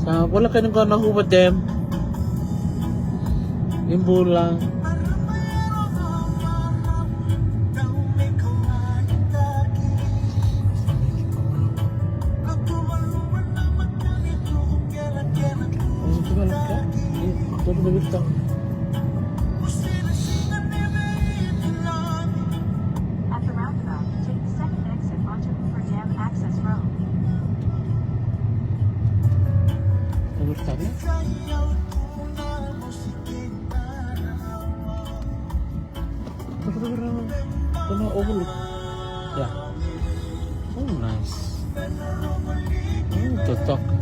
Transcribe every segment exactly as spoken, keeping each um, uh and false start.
A, voleka ni qo na Hoover Dam. Ni bula. At the roundabout, take the second exit onto Hoover Dam Access Road. Overtake. Kena overlook. Ya. Oh, nice. Oh, totoka.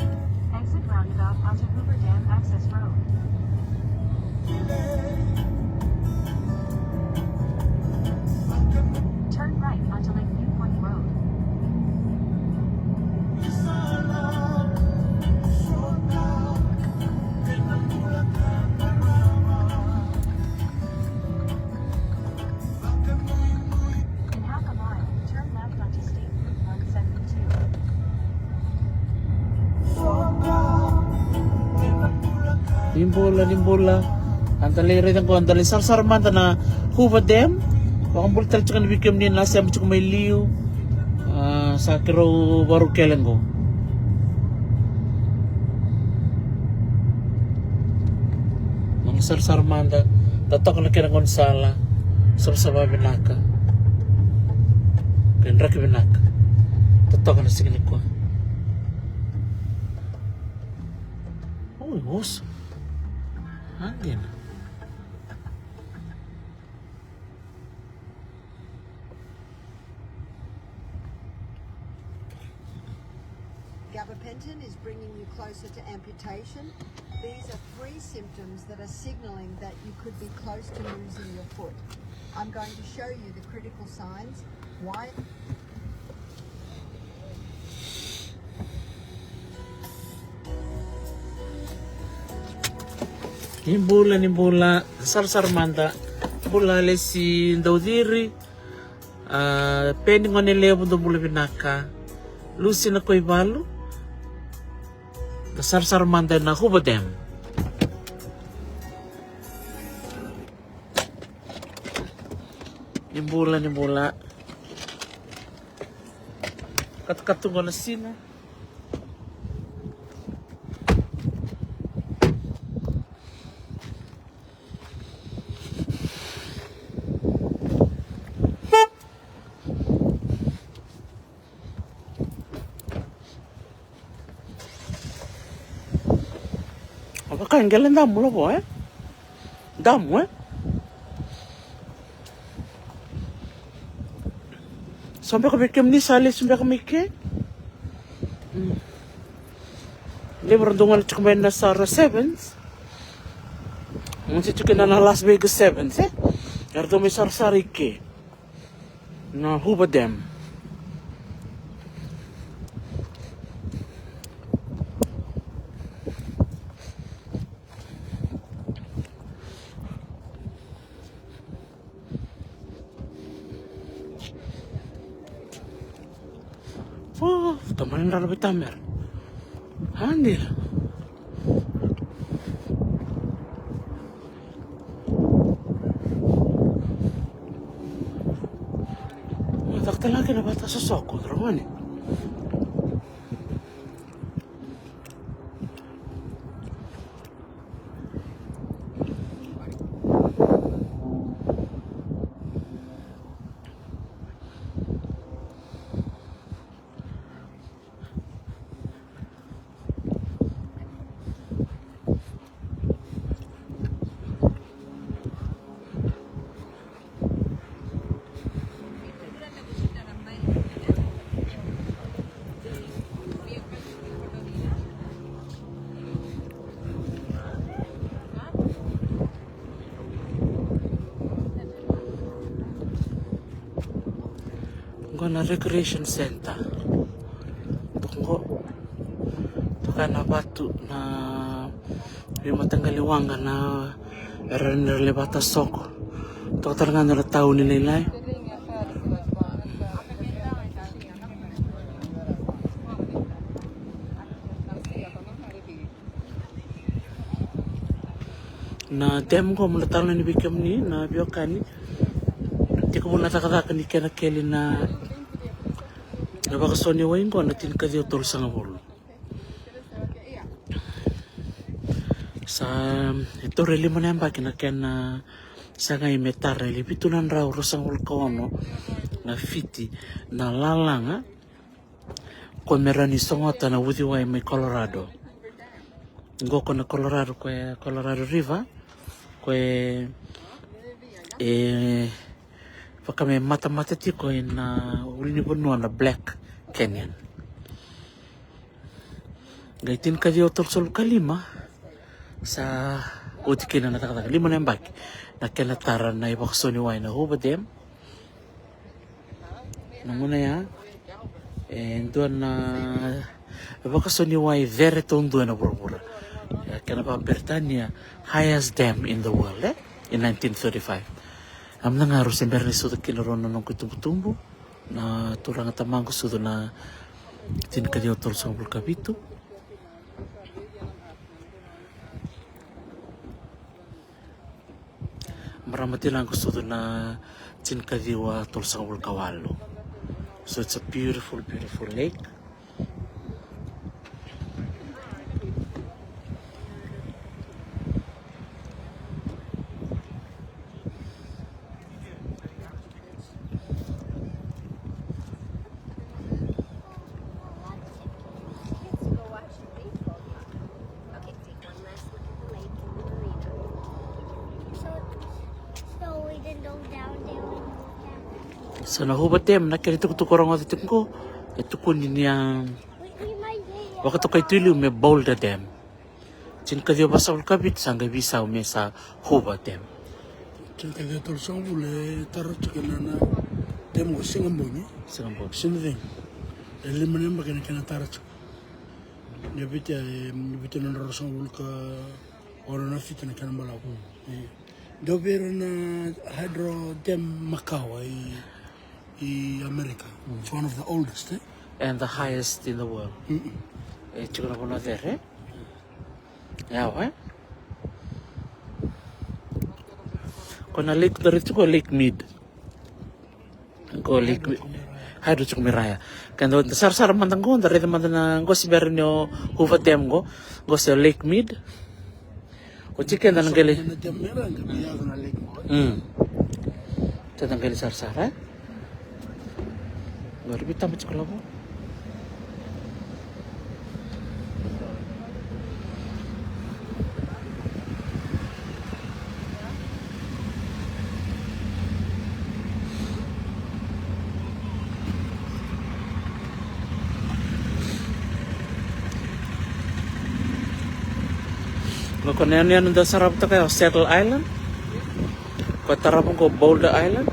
Exit roundabout onto Hoover Dam Access Road. Turn right onto Lakeview Point Road. In half a mile, turn left onto State Route one seventy-two. Ni bula, ni bula. Eda lai raica qo, eda lai sarasara mada na Hoover Dam. Vakabula tale tiko yani vei kemuni na sema tiko mai liu. A, sa keirau varau kele qo. Noqu sarasara mada, totoka na kena gaunisala, savasava vinaka, kena draki vinaka, totoka na siga nikua. Oi, oso. Aqina. Gabapentin is bringing you closer to amputation. These are three symptoms that are signaling that you could be close to losing your foot. I'm going to show you the critical signs, why. Ni bula, ni bula, sarasara mada. Bula Lesi Dauciri. A, Peni Gonelevu, dou bula vinaka. Lusi Nakoivalu. Da sarasara mada na Hoover Dam. Ni bula, ni bula. Katakata qo na sina. Vaka e qele damu lavo, e? Damu, e? So beka vei kemuni sa lesu beka mai ke. Mm. Levu era dau gole tiko mai na sara sevens. Mo se tiko na, na Las Vegas sevens, e? Era dau mai sarasara i ke. Na Hoover Dam. O, tamani dra na veitamera. Ani. Caka tale ga kina vata sosoko, dragoni. Qo na recreation center. Toka qo. Toka na vatu na veimataqali waqa na era, era lai vata soko. Toka tale ga na tauni lailai. Na dam qo, mo na talanoa ni vei kemuni na veiwekani, tekivu na cakacaka ni kena keli na, na vakaso ni wai qo na tinikaciwa tolusagavulu. Sa e taura e lima na yabaki na kena sagai me tara e le vitu na drau ruasagavulu ka ono na fiti na lalaga ko me rawa ni sogota na uciwai mai Colorado. Qo ko na Colorado, ko e Colorado River, ko e, e vaka me matamata tiko ina ulunivanua na Black Canyon. Qai tinikaciwa tolusagavulu ka lima sa oti kina na cakacaka, lima na yabaki na kena tara na ivakaso ni wai na Hoover Dam. Na gauna ya e dua na ivakaso ni wai cere taudua ena vuravura. E kena vakaperitania, highest dam in the world, e, in nineteen thirty-five. A mada ga rau se bera ni sucu kina rau na noqu itubutubu, na turaga tamaqu sucu na tinikaciwa tolusagavulu ka vitu. Marama tinaqu sucu na tinikaciwa tolusagavulu ka walu. So it's a beautiful, beautiful lake. So na Hoover Dam, na kena itukutuku rogoca tiko qo, e tukuni ni a vakatokai tu e liu me Boulder Dam. Tinikaciwa vasagavulu ka vitu sa qai veisau me sa Hoover Dam. Tinikaciwa tolusagavulu e tara tiko na, na dam qo, siga bogi. Siga bogi. Same thing. E lima na yabaki na kena tara tiko. Ni a vitia, e vitu na drau ruasagavulu ka ono na fiti na kena balavu. E. Dua vei ira na hydro dam makawa i, i America. It's one of the oldest, e? And the highest in the world. E tiko na vanua cere, e? Yawa, e? Ko na lake, da raica tiko Lake Mead. Qo Lake Mead. Hydro tiko mai ra ya. Keda sarasara mada qo, da raica mada na qo se bera ni o Hoover Dam qo. Qo se o Lake Mead. Oti keda na qai lai. Mm. Keda qai lai sarasara, e? Qori veitaba tiko lavo. Qo ko na yanuyanu da saravutaka ya o Saddle Island. Ko tarava qo Boulder Island.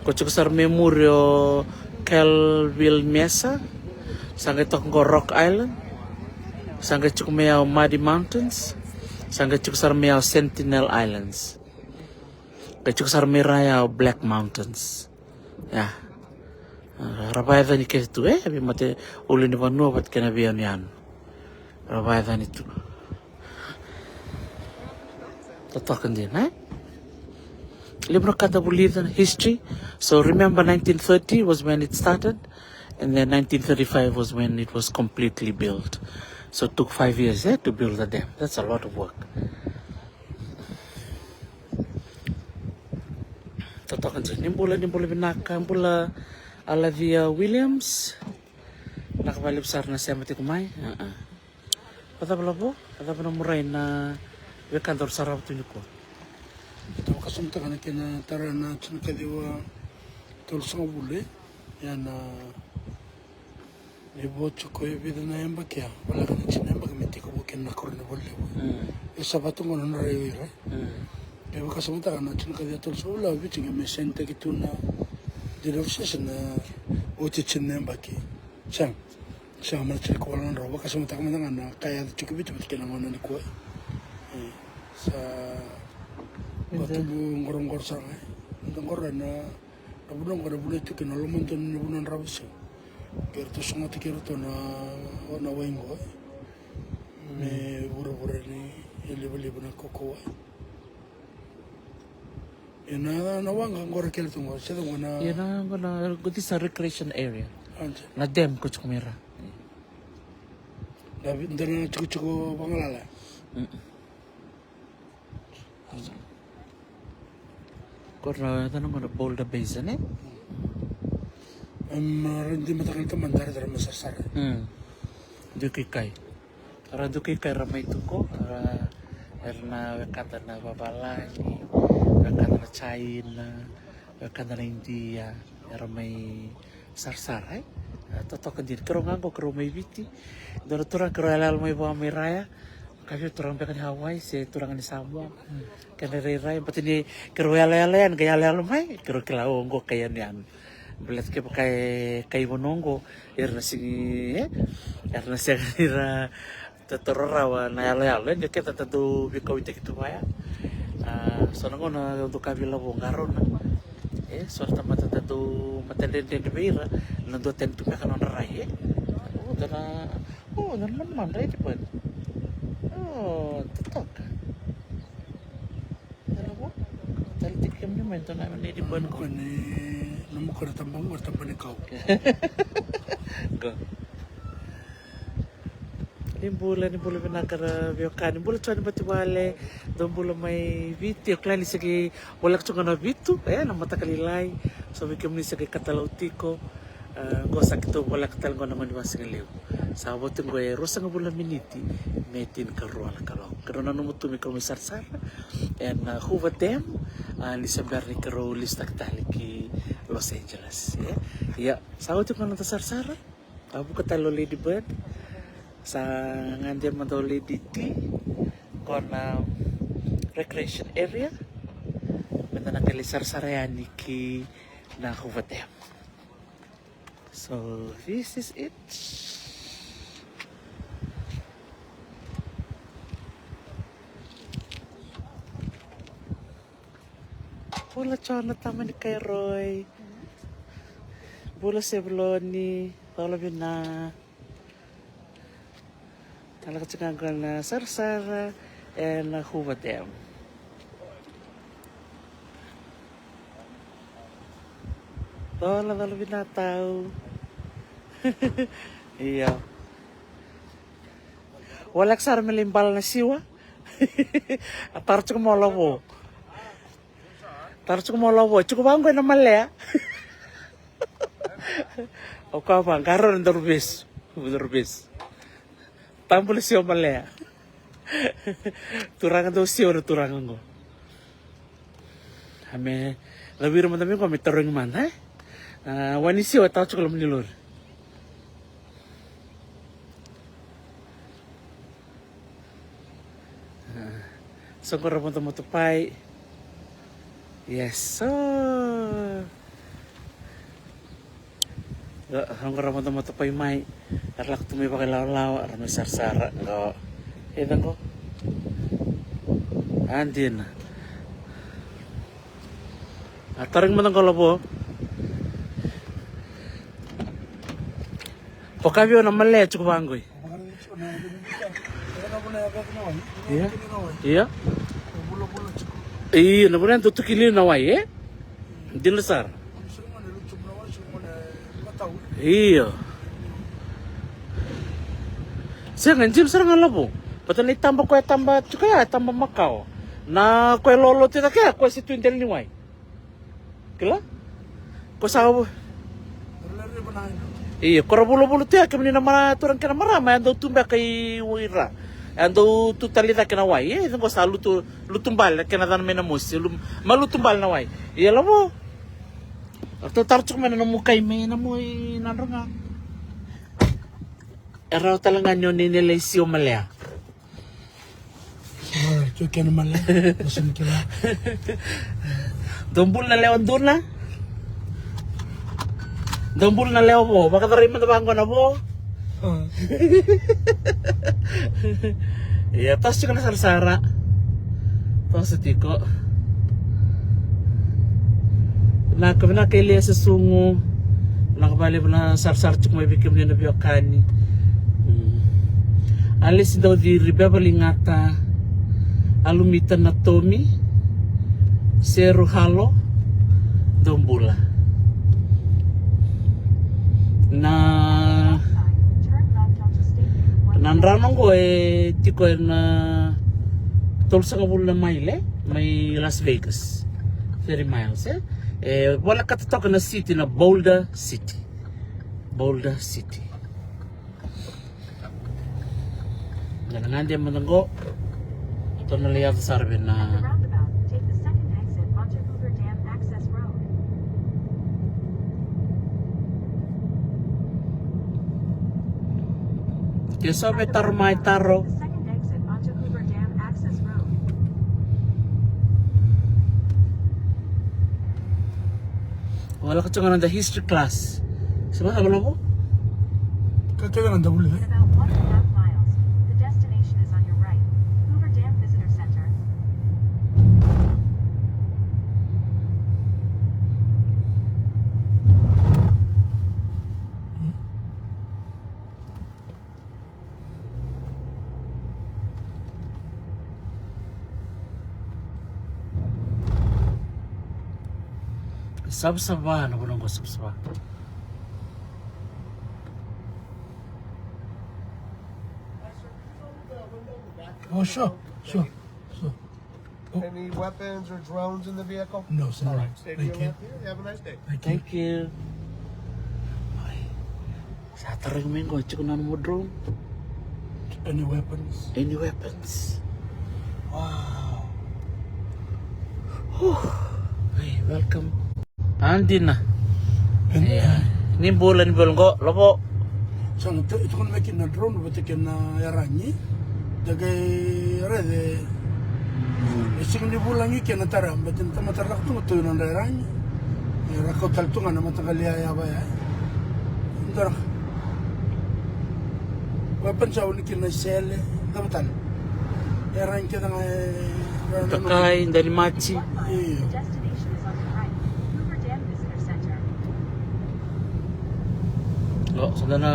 Ko tiko sara mai muri o Calville Mesa. Sa qai toka qo Rock Island. Sa qai tiko mai ya o Muddy Mountains. Sa qai tiko sara mai ya o Sentinel Islands. Qai tiko sara mai ra ya o Black Mountains. Ya. Ra vakayacani kece tu, e, vei mate ulunivanua vata kei na veiyanuyanu. Ra vakayacani tu. Totoka dina, e? Levu na ka da vulica na history. So remember, nineteen thirty was when it started, and then nineteen thirty-five was when it was completely built. So it took five years, eh, to build the dam. That's a lot of work. Totoka dina. Ni bula, ni bula vinaka, bula Alacia Williams. Vinaka vakalevu sara na sema tiko mai. Vacava lavo, vacava na murai na veika daru sarava tu nikua. Au vakasamataka na kena tara na tinikaciwa tolusagavulu, e? Ia na, e vo tiko e vica na yabaki ya, voleka na tini na yabaki me tekivu kina na koro ni Valelevu. E sa vatu qo na nodra iwai, e? E vakasamataka na tinikaciwa tolusagavulu, a Viti ga me sainitaki tu na dina ofisese na oti tini na yabaki. Sega. Sega, mana tiko wale na drau, vakasamataka mada ga na ka e yaco tiko Viti vata kei na gauna nikua. E, sa vatubu qoroqoro sara ga. Eda qoro na, na vanua qo na vanua tiko na lomadonu ni vanua dravuisiga. Ke ratou sogota kei ratou na, na wai qo, e. Me vurevure ni, e, Livaliva na kaukauwa. Ia na, na waqa qo ra kele tu qo, se tu qo na. Ia na qo na, qo this a recreation area. Anja. Na dam ko tiko mai ra. Na vi-, dua na tikotiko vagalala. Mm-mm. Ko ra, na qo na Boulder Basin, e? Em, ra dui mataqali tamata ra, ra mai sarasara. Mm. Dui kai kai. Ra dui kai kai ra mai tu qo, ra, era na wekada na vavalagi, wekada na China, wekada na India, era mai sarasara, e? A, totoka dina. Keirau ga qo, keirau mai Viti. Dua na turaga keirau yaloyalo mai vua mai Raya. Ka vei turaga beka ni Hawaii, se turaga ni Samoa. Kena rairai, baleta ni keirau yaloyalo yani, qai yaloyalo mai, keirau kila o qo kai yanuyanu. Baleta kevaka e kai vanua qo, era na sigi, e? Era na sega ni ra tataro rawa na yaloyalo, e? Ni o keda ta dau veikauwaitaki tu vaya. A, so na gauna dau ka vei Lavo qarauna. E, so na tamata ta dau matadredredre vei ira, na dua tani tu beka na nodra rai, e? O, dua na, o, dua na manumanu, rai ti bani. O, totoka. Tale tiko kemuni mai dua na ladybird qo. Nomu kau ni, nomu kau na taba qo, taba ni kau. Qo. Ni bula, ni bula vinaka ra veiwekani. Bula tiko yani Bativale, dou bula mai Viti, au kila ni se qai voleka tiko ga na vitu, e, na mataka lailai. So vei kemuni se qai katalau tiko. A, qo sa keitou voleka tale qo na mani vasigalevu. Sa vo tiko qo e ruasagavulu na miniti me tinikarua na kaloko. Keirau nanuma tu me keirau mai sarasara ena, a, Hoover Dam, a, ni se bera ni keirau lisitaki tale ki Los Angeles, e? Ia, sa oti qo na noda sarasara. A vuka tale o Lady Bird. Sa gade mada o Lady T. Qo na recreation area. Meda na qai lai sarasara yani ki na Hoover Dam. So, this is it. Bula Jona, tama ni Kairoi. Bula Sevuloni, cola vina. Lako tiko ga qo na sarasara ena Hoover Dam. Cola, cola vina tau. Io. Voleka sara me lai bala na siwa. A taro tiko mai o Lavo. Taro tiko mai o Lavo. Tiko vaqo ena malea. O koya vaqo, qarauna, daru vesu. Daru vesu. Tabula siwa malea. Turaga dau siwa na turaga qo. A me cavuira mada mai qo me tarogi mada, e? A, wai ni siwa e tawa tiko loma ni lori. A, so qo ra vodo motopai. Yes, so. Qo ra vodo motopai mai. Era lako tu mai vakailawalawa, ra mai sarasara. Qo. Eda qo. A dina. A tarogi mada qo Lavo. Vaka vei au na malea tiko vaqo. Ia. Ia. Ia, na vuna e dau tuki liu na wai, e? Dina sara. Ia. Sega, dina sara ga Lavo. Vata na itaba koya e taba tiko ya, e taba makawa. Na koya e lolo tiko ya, koya se tu e dela ni wai. Kila? Ko sa vu-, ia, ko ra vulavula tu ya, kemuni na mara, turaga kei na marama, e dau tu beka i wai ra. E dau tu tale i cake na wai. E, qo sa lutu, lutu bale na kena cana mai na mosi, lu-, ma lutu bale na wai. Ia Lavo. Ratou taro tiko mai na nomu kai mai na nomu i Nadroga. E rawa tale ga ni o ni lai siwa malea. Oi, tu kena malea, o sega ni kila. Dou bula na lewa duna. Dou bula na lewa vo. Vakacarai mada vaqo na vo. A. Ia, toso tiko na sarasara. Toso tiko. Vinaka, vinaka Eliesa Sugu. Vinaka vakalevu na sarasara tiko mai vei kemuni na veiwekani. Mm. Alesi Dauciri, Beverly Gata. Alumita na Tomi, Seru Halo, dou bula. Na, na drano qo e tiko ena tolusagavulu na maile mai Las Vegas. Thirty miles, e? E volekata toka na city na Boulder City. Boulder City. Ga na gade mada qo. Tou na lai yaco sara vei na. Ke so vei taro mai taro. Wala ka tsoga na da history class. Sema sa balovo. Ka kele na da vuli. In about one and a half miles, the destination is on your right. Hoover Dam Visitor Center. Savasava na vanua qo, savasava. Oh, sure, sure, sure. Oh. Any weapons or drones in the vehicle? No, sir. All right. Thank you. Have a nice day. Thank you. Thank you. Ai. Sa tarogi mai qo, tiko na nomu drone. Any weapons? Any weapons? Wow. Whew. Ai, welcome. A dina. Ia. Ni bula, ni bula qo, lovo. Sa na tukuna mai kina na drone vata kei na yaragi. Da qai raica e sega ni vulagi kina na tara, baleta na tamata ra lako tu ga tu na nodra yaragi. Era kau tale tu ga na mataqali yayava ya. Dua na ka. Weapon sa vuni kina na sele, cava tale. Yaragi kece ga e. Takai, dalimaji. Io. O, sa da na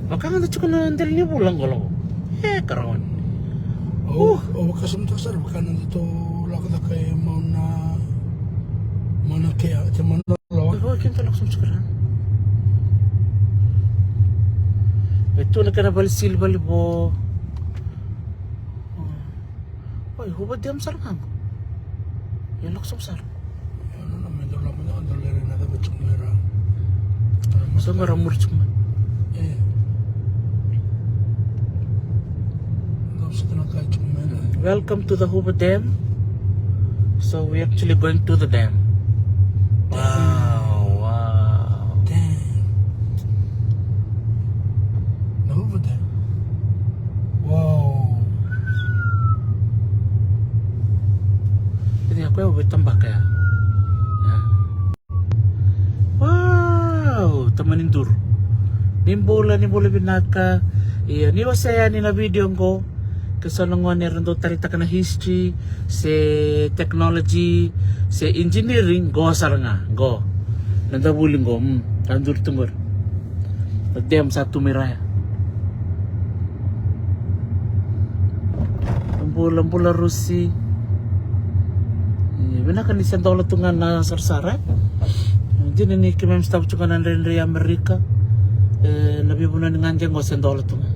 vaka ga da tiko na dela ni vula qo, lovo. E, karawa ni. Au, au vakasamataka sara vaka na datou lako cake e Mauna, Mauna Kea, e Mauna Loa. Iko kina datou lako sobu tiko ra. E tu na kena vale sili, vale vo. Oi, Hoover Dam sara ga qo. Ia lako sobu sara. Ia, nona me dau lako, dau lere na cava tiko mai ra. So me ra muri tiko mai. E. Dau saka na kai tiko mai ra. Welcome to the Hoover Dam. So we actually going to the dam. Wow, wow. Dam. Na Hoover Dam. Wow. Ia, koya au via tabaka ya. Ia. Wow, tamani duru. Ni bula, ni bula vinaka. Ia, ni wasea yani na video qo. Ke so na gone era dau taleitaka na history, se technology, se engineering, qo sara ga, qo. Na davuli qo, mm, a duri tu qori. Na dam sa tu mai ra ya. Bula, bula rusi. E, vinaka ni se dola tu ga na sarasara, e? Dina ni keimami stava tu ga na dredre i Amerika. E, na veivanua ni gade qo se dola tu ga.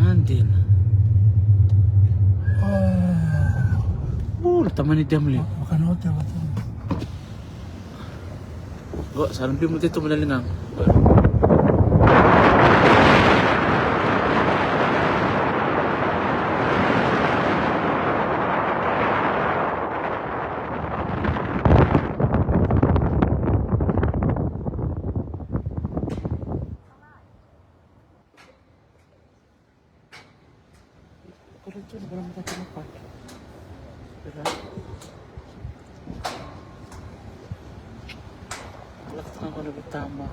A, dina. O, na tamani dam levu. Qo, sa na biu mada tu mai na ligaqu. Kora tu na kora mata tu na paki. Kora. Lako tu ga qo na veitaba.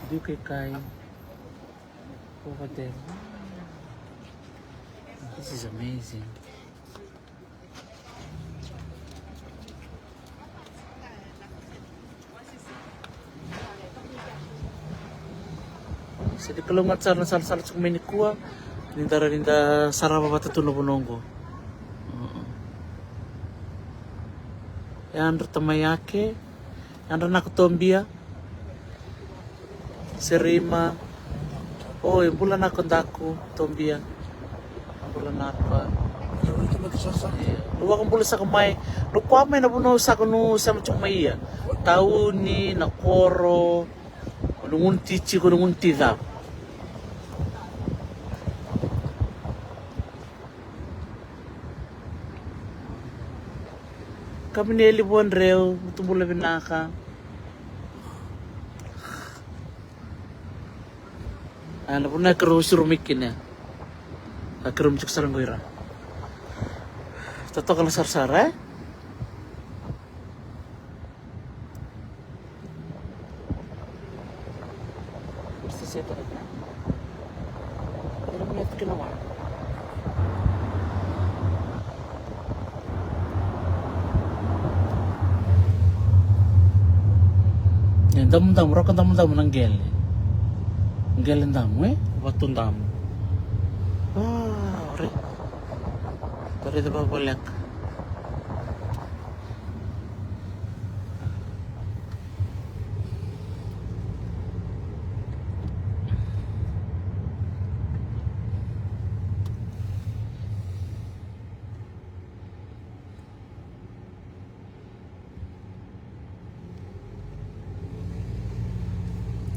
Biu kaikai. Over there. This is amazing. Sa di kalougata sara na salasala tiko mai nikua. Ni da rawa ni da sarava vata tu na vanua oqo. Yadra tamai Ake. Yadra Nako Tobia. Serima. Oi, bula Nako Daku Tobia. Bula Nako. Io. Au vakabula saka mai. Au kua mai na vanua saka au sema tiko mai ia. Tauni, na koro. Au na gunu ti tiko, au na gunu ti cava. Kamineli Vuadreu, tu bula vinaka. A, na vanua e keirau siro mai kina. A, keirau mai tiko sara qo ira. Totoka na sarasara, e? E damudamu, roka damudamu na qele. Qele damu, e? Vatu damu. A, ore. Ore, da vavoleka.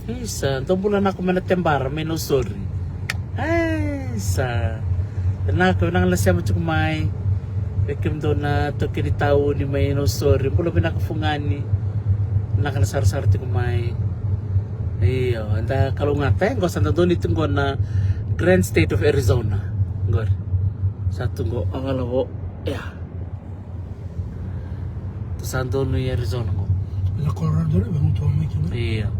Isa, dou bula Nako mai na Tebara, mai Nausori. Isa, vinaka, vinaka na sema tiko mai. Vei kemudou na taukei ni tauni mai Nausori, bula vinaka Fugani. Vinaka na sarasara tiko mai. Io, eda kalougata, e, qo sa da donui tiko qo na Grand State of Arizona. Qori. Sa tu qo, a, qo lavo, ia. Tu sa donu i Arizona qo. Na Colorado re, vei mutu mai kina. Ia.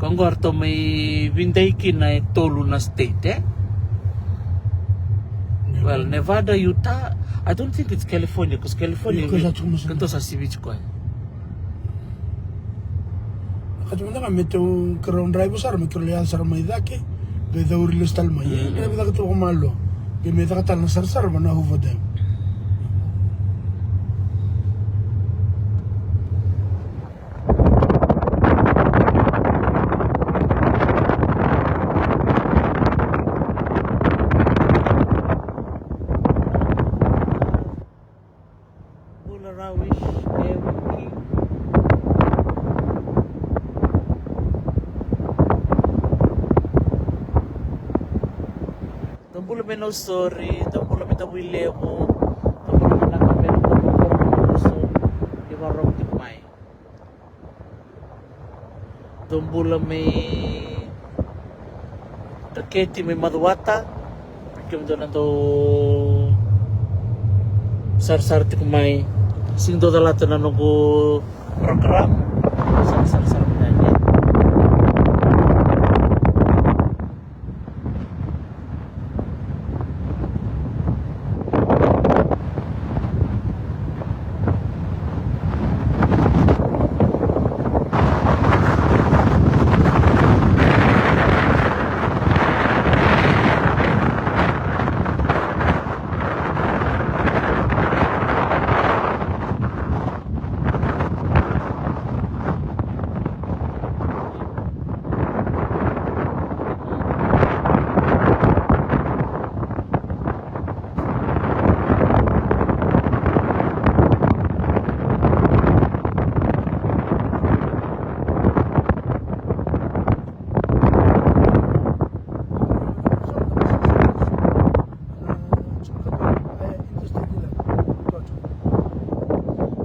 Ko qo ratou mai vidai kina e tolu na state, e? Nevada. Well, Nevada, Utah. I don't think it's California, 'cause California, io, ko sa tiko mai, ko sa sivi tiko. Ka tu mada ga me tou keirau draiva sara, me keirau yaco sara mai cake, qai cauri lesu tale mai. E, draiva cake tu vakamalua. Qai me caka tale na sarasara va na Hoover Dam. Bula Rawish, e wiki. Dou bula mai Nausori, dou bula mai Tavuilevu, dou bula mai Nakabe, dou bula mai Nausori, ni vakarorogo tiko mai. Dou bula mai Dreketi, mai Macuata. Kemudou na dou sarasara tiko mai. Sega ni dou calata na noqu program. Sarasara sara mai.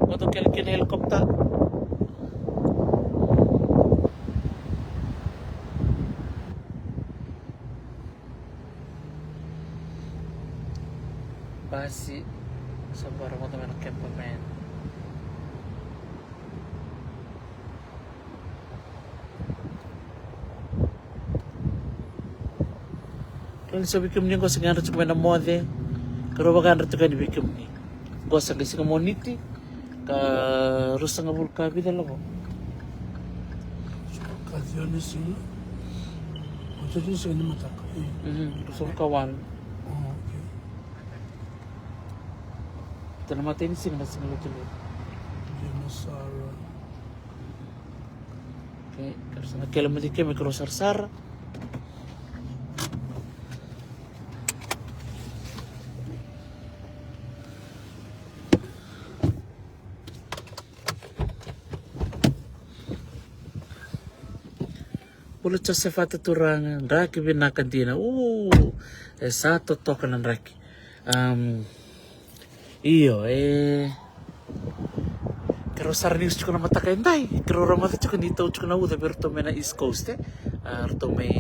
Koto kele kina helicopter. Basi, sa bau rogoca mai na camperman. Kila ni so vei kemuni qo sa gadra tiko mai na moce, keirau vakayadrati tiko yani vei kemuni. Qo sa qai siga Moniti, ka ruasagavulu ka vica lavo. Ka ciwa ni siga. Sa tu ni siga ni mataka. E. Mhm, ruasagavulu ka walu. Oh, okay. Tena mata ni siga na siga lotu levu. Dina sara. Okay, keirau sa na kele mai ke me keirau sarasara. Bula Joseph, a turaga, draki vinaka dina. U, e sa totoka na draki. Um, io, e, keirau sara ni usu tiko na mataka edai. Keirau rau mata tiko ni tau tiko na uca vei ratou mai na East Coast, e. A, ratou mai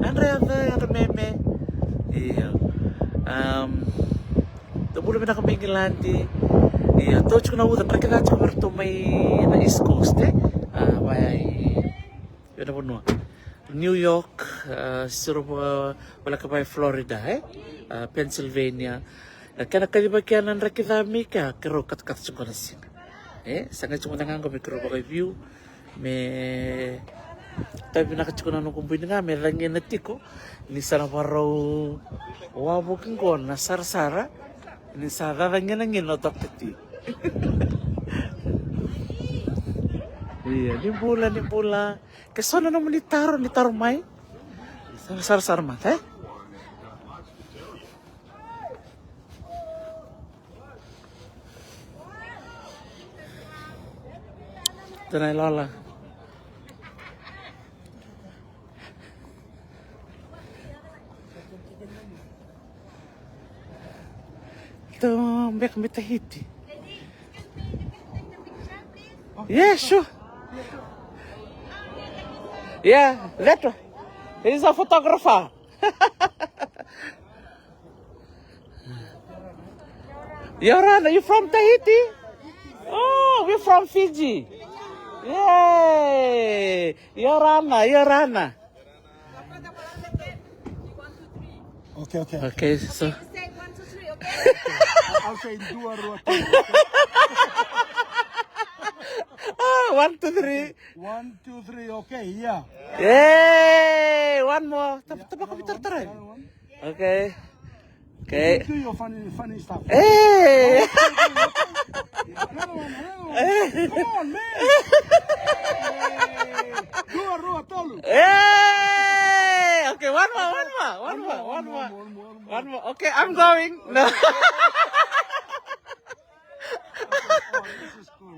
Yadra, Yadra, Yadra Meme. Io. Um, Tou bula vinaka mai Igiladi. Ia, tou tiko na uca, draki ca tiko vei ratou mai na East Coast, e? A, vaya i, vei na vanua. New York, a, siro va, voleka vaya Florida, e? A, Pennsylvania. Na kena kacivaki ya na draki ca mai kea, keirau katakata tiko na siga. E, sa qai tiko mada ga qo me keirau vakaviu. Me tavi vinaka tiko na noqu bui ni ga me cagina tiko ni sa na varau wavoki qo na sarasara ni sa cacagina gina o Doctor T. Ia, ni bula, ni bula. Ke so na nomuni taro, ni taro mai. Sa na sarasara mada, e? Tena ilola. Tou beka mai Tahiti. Yeah, sure. Yeah, that one. He's a photographer. Yorana, you from Tahiti? Oh, we're from Fiji. Yay! Yorana, Yorana. Okay, okay. Okay, so. Say one, two, three, okay? I'll say dua, rua, tolu. Ah, one, two, three. One, two, three, okay, yeah. Yay! One more. Tap-, tap-, tap-, tap-, tap-, tap-, one. Okay. Okay. Do your funny, funny stuff. Hey! Another one, another one. Hey! Come on, man. Hey! Dua, rua, tolu. Hey! Okay, one more, one more, one more, one more. One more, one more, one more, one more. One more. Okay, I'm going. No.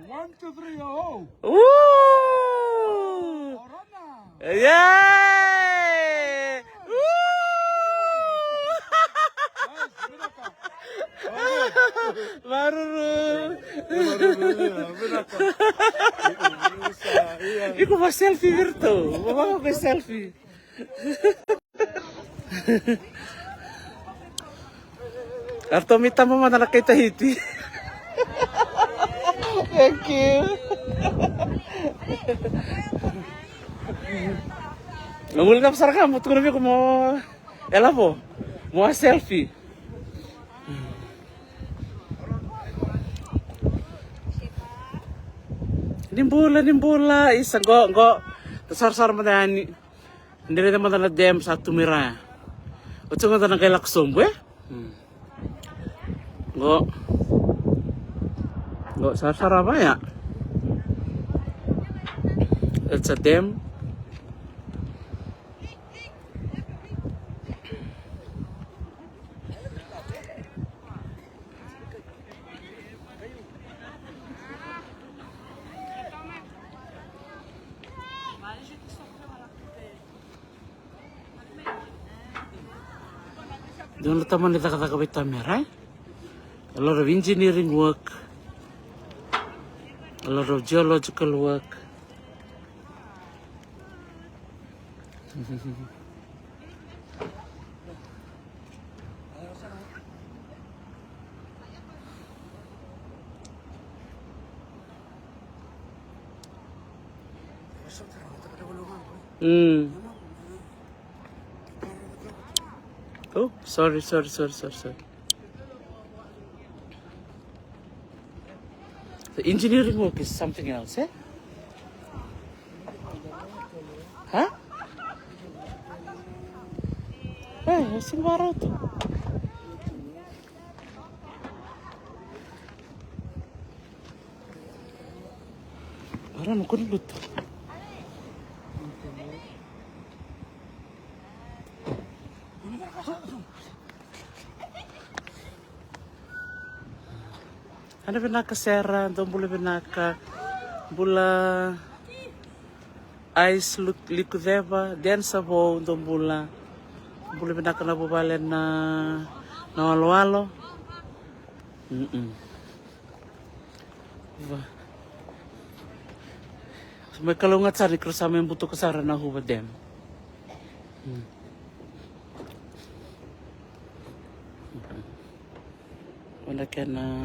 One, two, three, oh. Woo! Corona. Yay! Woo! Nice, vinaka. Maruru. Maruru, vinaka. Iko va selfie virtual. Va, va, va selfie. Ratou mai taba mada na kai Tahiti. Thank you. Mo guilecava sara ga, mo tukuna vei iko mo yalava, mo a selfie. Ni bula, ni bula, isa qo, qo. Tou sarasara mada yani. Ni raica mada na dam sa tu mai ra ya. Oti mada na qai lako sobu, e? Hmm. Qo. Qo, sarasara va ya. It's a dam. Dua na tamani cakacaka veitamera, e? A lot of engineering work, a lot of geological work. Mm. Oh, sorry, sorry, sorry, sorry, sorry. The engineering work is something else, eh? Huh? E, e sega ni vakarau tu. Vakarau na kua ni lutu. Ana vinaka Sera, dou bula vinaka. Bula Ice Lu-, Likuceva, Densa Vou, dou bula. Bula vinaka na vuvale na, na Waloalo. Mm-mm. Va. Mai kalougata sara ni keirau sa mai butuka sara na Hoover Dam. Mm. Vada kena.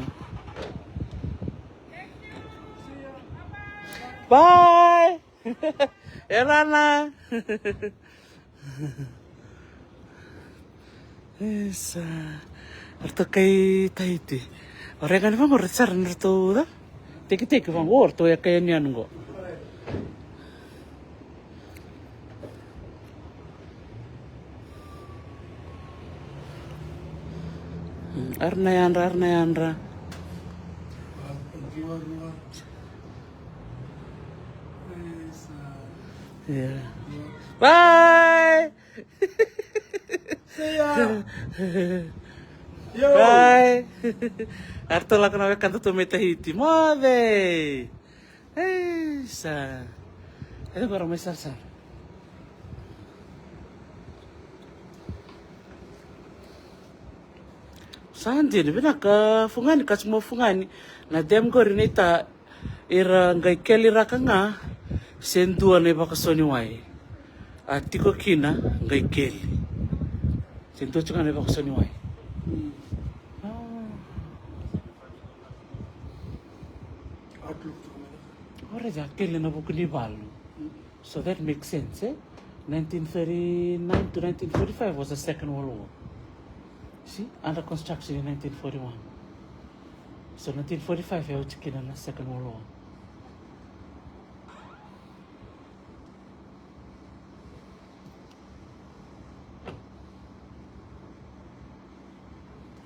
Bye. E rana. Isa. Ratou kai Tahiti. O rega ni vaqo ratou sara ni ratou da. Tekiteki vaqo ratou e kai yanuyanu qo. Ara na yadra, ara na yadra. Yeah. Bye. See ya. Yo. Bye. Aratou lako na wekadatou mai Tahiti. Moce. Ei, sa. E qo ra mai sarasara. Sa dina, vinaka Fugani, kaci mo Fugani. Na dam qori ni ta ira qai keliraka ga se dua na ivakasoniwai. A tiko kina qai keli. Se dua tiko ga na ivakasoniwai. Mm. Ah. Ora ya keli na vuku ni valu. Mm. So that makes sense, eh? Nineteen thirty-nine to nineteen forty-five was the Second World War. See, under construction in nineteen forty-one. So nineteen forty-five e oti kina na Second World War.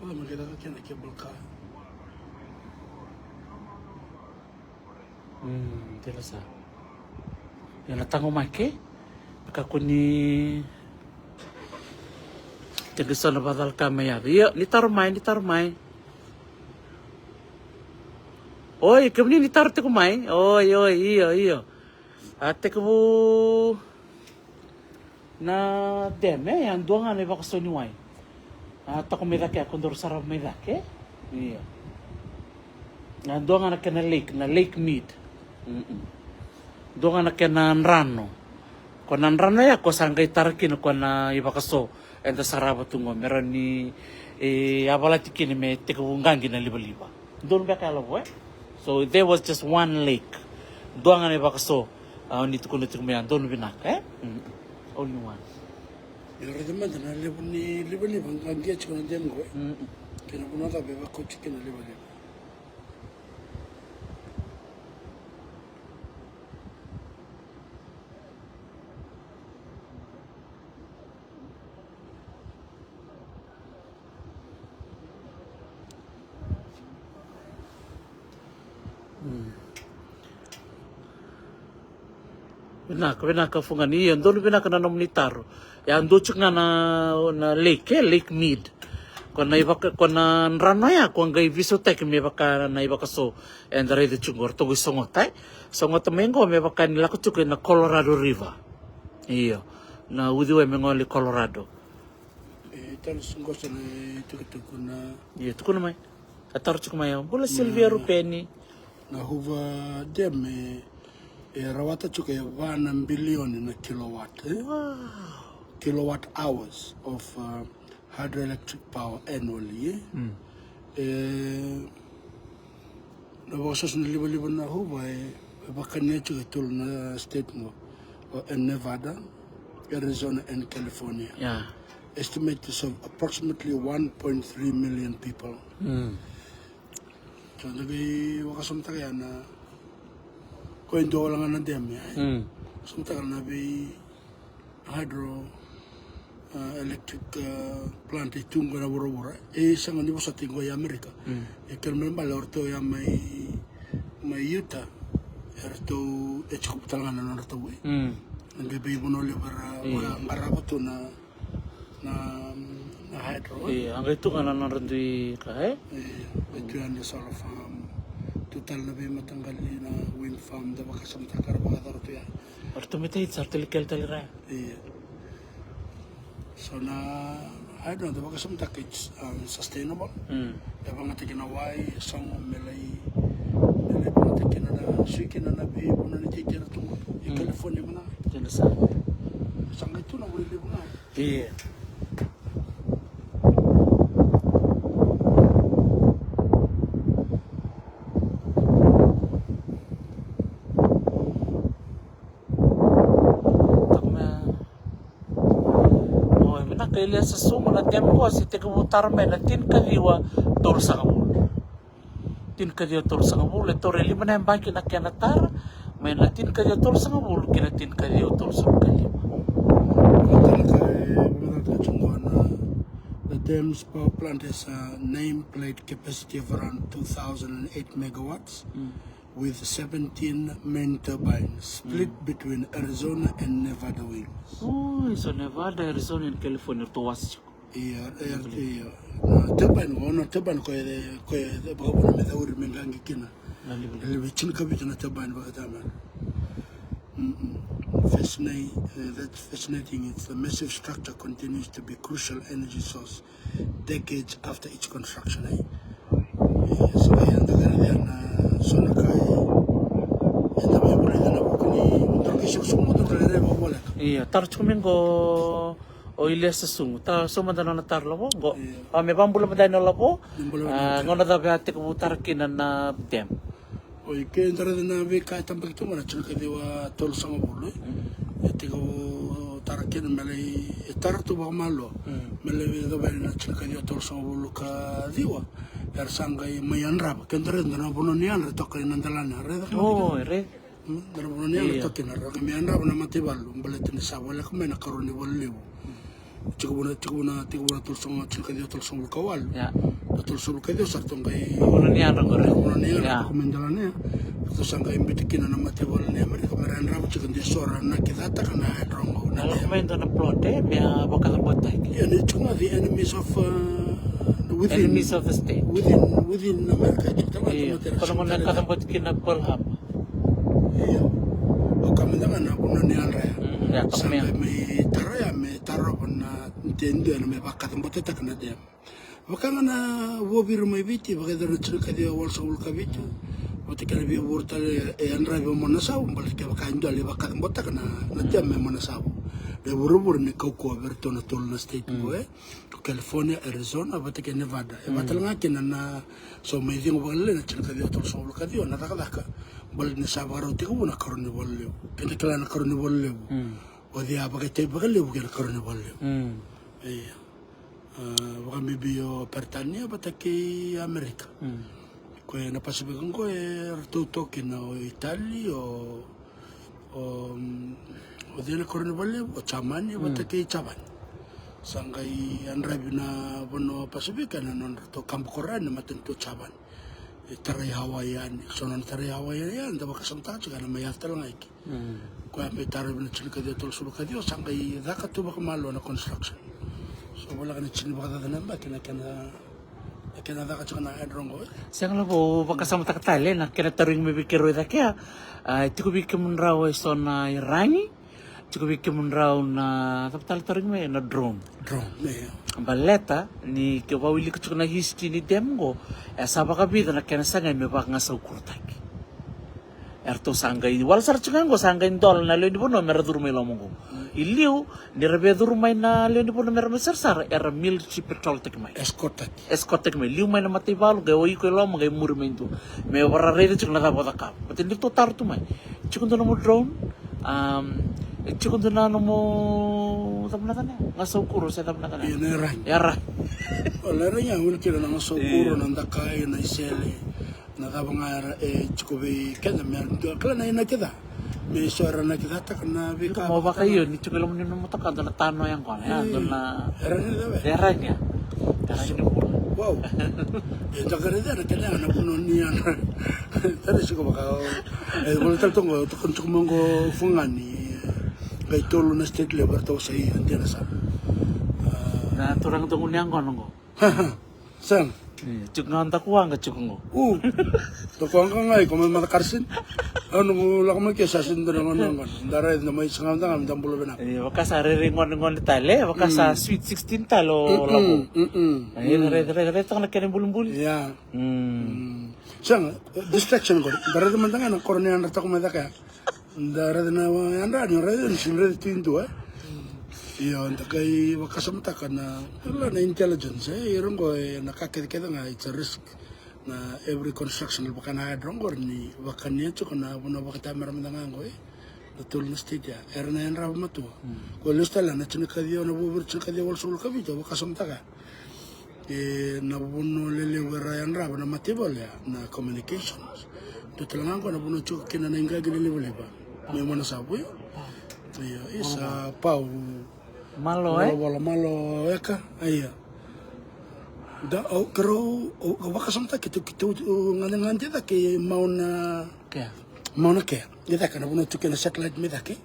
Ola me kena kena cable car. Mm, dina sa. Ia na taqomaki. Kakua ni tiko so na vakacalaka mai yaco. Io, ni taro mai, ni taro mai. Oi, kemuni ni taro tiko mai. Oi, oi, io, io. A tekivu na dam, e, a dua ga na ivakasoniwai. A toka mai cake, a ko daru sarava mai cake. Io. A dua ga na kena lake, na Lake Mead. Mm-mm. Dua ga na kena drano. Ko na drano ya ko sa qai tara kina ko na ivakaso. Eda sarava tu qo me rawa ni, e, a valati kina me tekivu qaqi na livaliva. Donu beka yalovu, e? So there was just one lake. Dua ga na ivakaso. A, ni tukuna tiko mai ya, donu vinaka, e? Mm. Only one. Ia raica mada na levu ni livaliva qaqia tiko na dam qo, e? Mm. Kei na vanua cava e vakoti kina na livaliva. Mm. Vinaka, vinaka Fugani. Ia, donu vinaka na nomuni taro. Ia, dua tiko ga na, na lake, e, Lake Mead. Ko na ivaka, ko na drano ya, ko qai veisautaki me vaka na ivakaso. Eda raica tiko qo, ratou qai sogota, e. Sogota mai qo me vaka ni lako tiko ina Colorado River. Io, na uciwai me gole i Colorado. E, taro tiko qo sa na itukutuku na. Io, tukuna mai. A taro tiko mai au. Bula Sylvia Rupeni. Na Hoover Dam e, e rawata tiko e va na bilioni na kilowatt, e? Wow. Kilowatt hours of, uh, hydroelectric power annually, e? Mm. E, na vakasoso na livaliva na Hoover e, e vakania tiko e tolu na state qo, o, e Nevada, Arizona and California. Yeah. Estimates of approximately one point three million people. Mm. So da qai vakasamataka ya na, ko e dua wale ga na dam ya, e? Mm. Vakasamataka na vei hydro, a, electric, a, plant e tu qo na vuravura. E sega ni vosoti qo i Amerika. E kena ibalebale o ratou ya mai, mai Utah. E ratou e tiko tale ga na nodratou wai. E qai veivanua levu era qarava tu na, na, na hydro. Io, a qai tu ga na nodra dui ka, e? Io, e tu ya na solar farm. Tu tale na veimataqali na wind farm, da vakasamataka era vakayacora tu ya. O ratou me tei sa ratou likele tale ra ya. Io. So na, I don't know, da vakasamataka it's, um, sustainable. E vagata kina wai, e sogo, me lai, me lai vagata kina na sui kina na veivanua ni tei kina tu qo. E California mada ga. Kina sa. Sa qai tu na vuli levu ga. Io. Toka me, o, e vinaka, Iliesa Sugu, na dam qo se tekivu tara mai na tinikaciwa tolusagavulu. Tinikaciwa tolusagavulu, e taura e lima na yabaki na kena tara, mai na tinikaciwa tolusagavulu ki na tinikaciwa tolusagavulu ka lima. The dam's power plant has a nameplate capacity of around two thousand and eight megawatts. With seventeen main turbines split between Arizona and Nevada wings. Ui, so Nevada, Arizona and California, ratou wase tiko. Ia, ia, ia. Na turbine, o na turbine ko e, ko e vakavuna me cauri me qaqi kina. Na levu. Na levu, tinikavitu na turbine vakatama. Mm-mm. Fascinating, uh, that's fascinating. It's the massive structure continues to be crucial energy source decades after its construction, eh? E, sa qai eda kerei na so na ka e, eda mai vulica na vuku ni dro ki sukusuku mo dro ka rere vavoleka. Ia, tara tiko mai qo o Iliesa Sugu. Tara so mada na nona tara lavo qo. Ia. A, me vabula mada na lavo. Me bula mada. A, qo na cava e tekivu tara kina na dam. O i ke da raica na veika e tabaki tu ga na tinikaciwa tolusagavulu, e. E tiko tara kina me lai, e tara tu vakamalua. Me lai vei cava na tinikaciwa tolusagavulu ka ciwa. Era sa qai mai yadrava. Ke da raica na vanua ni yadra toka i na delana. Raica ka. O, e raica. Da na vanua ni yadra toka i na, ra qai mai yadrava na mataivalu. Baleta ni sa voleka mai na karua ni valu levu. Tiko vuna, tiko vuna, tiko vuna tolusagavulu, tinikaciwa tolusagavulu ka walu. Ia. Na tolusagavulu ka ciwa sa ratou qai. Vuna ni yadra qori. Vuna ni yadra, ia, ko me delana ya. Ratou sa qai biuta kina na mataivalu ni Amerika me ra yadrava tiko de so ra na kicataka na hydro qo. Na lako mai dua na plot, e, me a vakacabotaki. Ia, ni tiko ga the enemies of, uh, within, enemies of the state. Within, within America, tiko ga. Ia, ko na gauna e kacabotaki kina Pearl Harbor. Ia. O ka mada ga na vanua ni yadra ya. Mm, ia, sa qai mai tara ya me tarova na de dua na me vakacabotetaka na dam. Vaka ga na vuaviri mai Viti, vakayacora na tinikaciwa walusagavulu ka vitu. Vata kei na via vuru tale e yadravi o Manasavu, baleta kevaka e dua lai vakacabotaka na, na dam e Manasavu. Lai vuravura ni kaukauwa vei iratou na tolu na state qo, e. Ko California, Arizona, vata kei Nevada. E vaka tale ga kina na, so mai cegu vakalailai na tinikaciwa tolusagavulu ka ciwa na cakacaka. Baleta ni sa vakarau tekivu na karua ni valu levu. Keda kila na karua ni valu levu. O cei a vakaitavi vakalevu kei na karua ni valu levu. Ia. A, vakabibi o Peritania vata kei Amerika. Ko e na Pasifika qo e ratou toka kina o Itali, o, o, mm, o cei na karua ni valu levu, o Jamani vata kei Japani. Sa qai yadravi na vanua o Pasifika ena nodratou kaba koro na matanitu o Japani. E tarai Hawaii yani, so na tarai Hawaii yani, da vakasamataka tiko na mai yaco tale ga i ke. Koya me tara vei na tinikaciwa tolusagavulu ka ciwa, sa qai caka tu vakamalua na construction. So voleka ni tini vakacaca na yabaki na kena, na kena caka tiko na hydro qo. Sega, lavo, vakasamataka tale na kena tarogi mai vei keirau e cake ya. A, e tiko vei kemudrau e so na iragi, tiko vei kemudrau na, cava tale tarogi mai, na drone. Drone, io. Baleta ni ke vawilika tiko na history ni dam qo, e sa vakavica na kena sagai me vakagasau kurutaki. Eratou sa qai, wala sara tiko ga qo, sa qai dola na lewe ni vanua me ra curu mai loma qo. I liu, ni ra via curu mai na lewe ni vanua me ra mai sarasara, era military patrol taki mai. Escort taki. Escort taki mai. Liu mai na mataivalu, qai o iko i loma, qai muri mai dua. Me vara raica tiko na cava o cakava. Baleta ni ratou taro tu mai. Tiko dua nomu drone, am, tiko dua na nomu, cava na cana? Gasau kuro se cava na cana? Io, na iragi. Iragi. O, na iragi ya, wili kina na gasau kuro, na dakai, na isele. Na cava ga era, e, tiko vei keda me ra dua, kila na inaki ca. Me so era na kicataka na veika. Mo vakaio ni tiko i loma ni nomu motoka dua na tano yaqona, ya dua na. Era ni cava? Era ni ya. Era ni bula. Wow. E da qai raica na kena ya na vanua ni ya na. Tara siko vaka. E vola tale toqo, toqo toqo moqo fugani. Qai tolu na state level toqo sa i antia na sa. Na turaga toqo ni yaqona qo. Sega. Tiko ga dakuwaqa tiko qo. U. Dakuwaqa ga iko mai Madagasikara. Au noqu lako mai ke sa sega ni dua na gone gone. Da raica da mai saga da ga me da bula vinaka. Io, vaka sa rairai gone gone tale, vaka sa sweet sixteen tale o lako. Io, raica raica raica toka na kena bulibuli. Ia. Sega, distraction qori. Da raica mada ga na koro ni yadra toka mai cake ya. Da raica na yadra ni raica ni sega ni raica tu e dua. Io, da qai vakasamataka na, na intelligence, e, ira qo, e, na ka kecekece ga, it's a risk. Na every construction, vaka na hydro qori ni vakania tiko na vanua vakatamera mada ga qo, e. Na tolu na state ya, era na yadrava matua. Ko lesu tale na tinikaciwa na vuavulu tinikaciwa walusagavulu ka vitu, vakasamataka. E, na vanua lelevu era yadrava na mataivalu ya, na communications. Dua tale ga qo na vanua tiko kina na iqaqi ni livaliva. Mai Monasavu, e? Io, isa pau. Malo, e? Malo, malo, malo, eka, io. Da, au, keirau, au, au vakasamataka keitou, keitou, au, gade, gade cake Mauna Kea. Mauna Kea. E cake na vanua tu kei na satellite mai cake.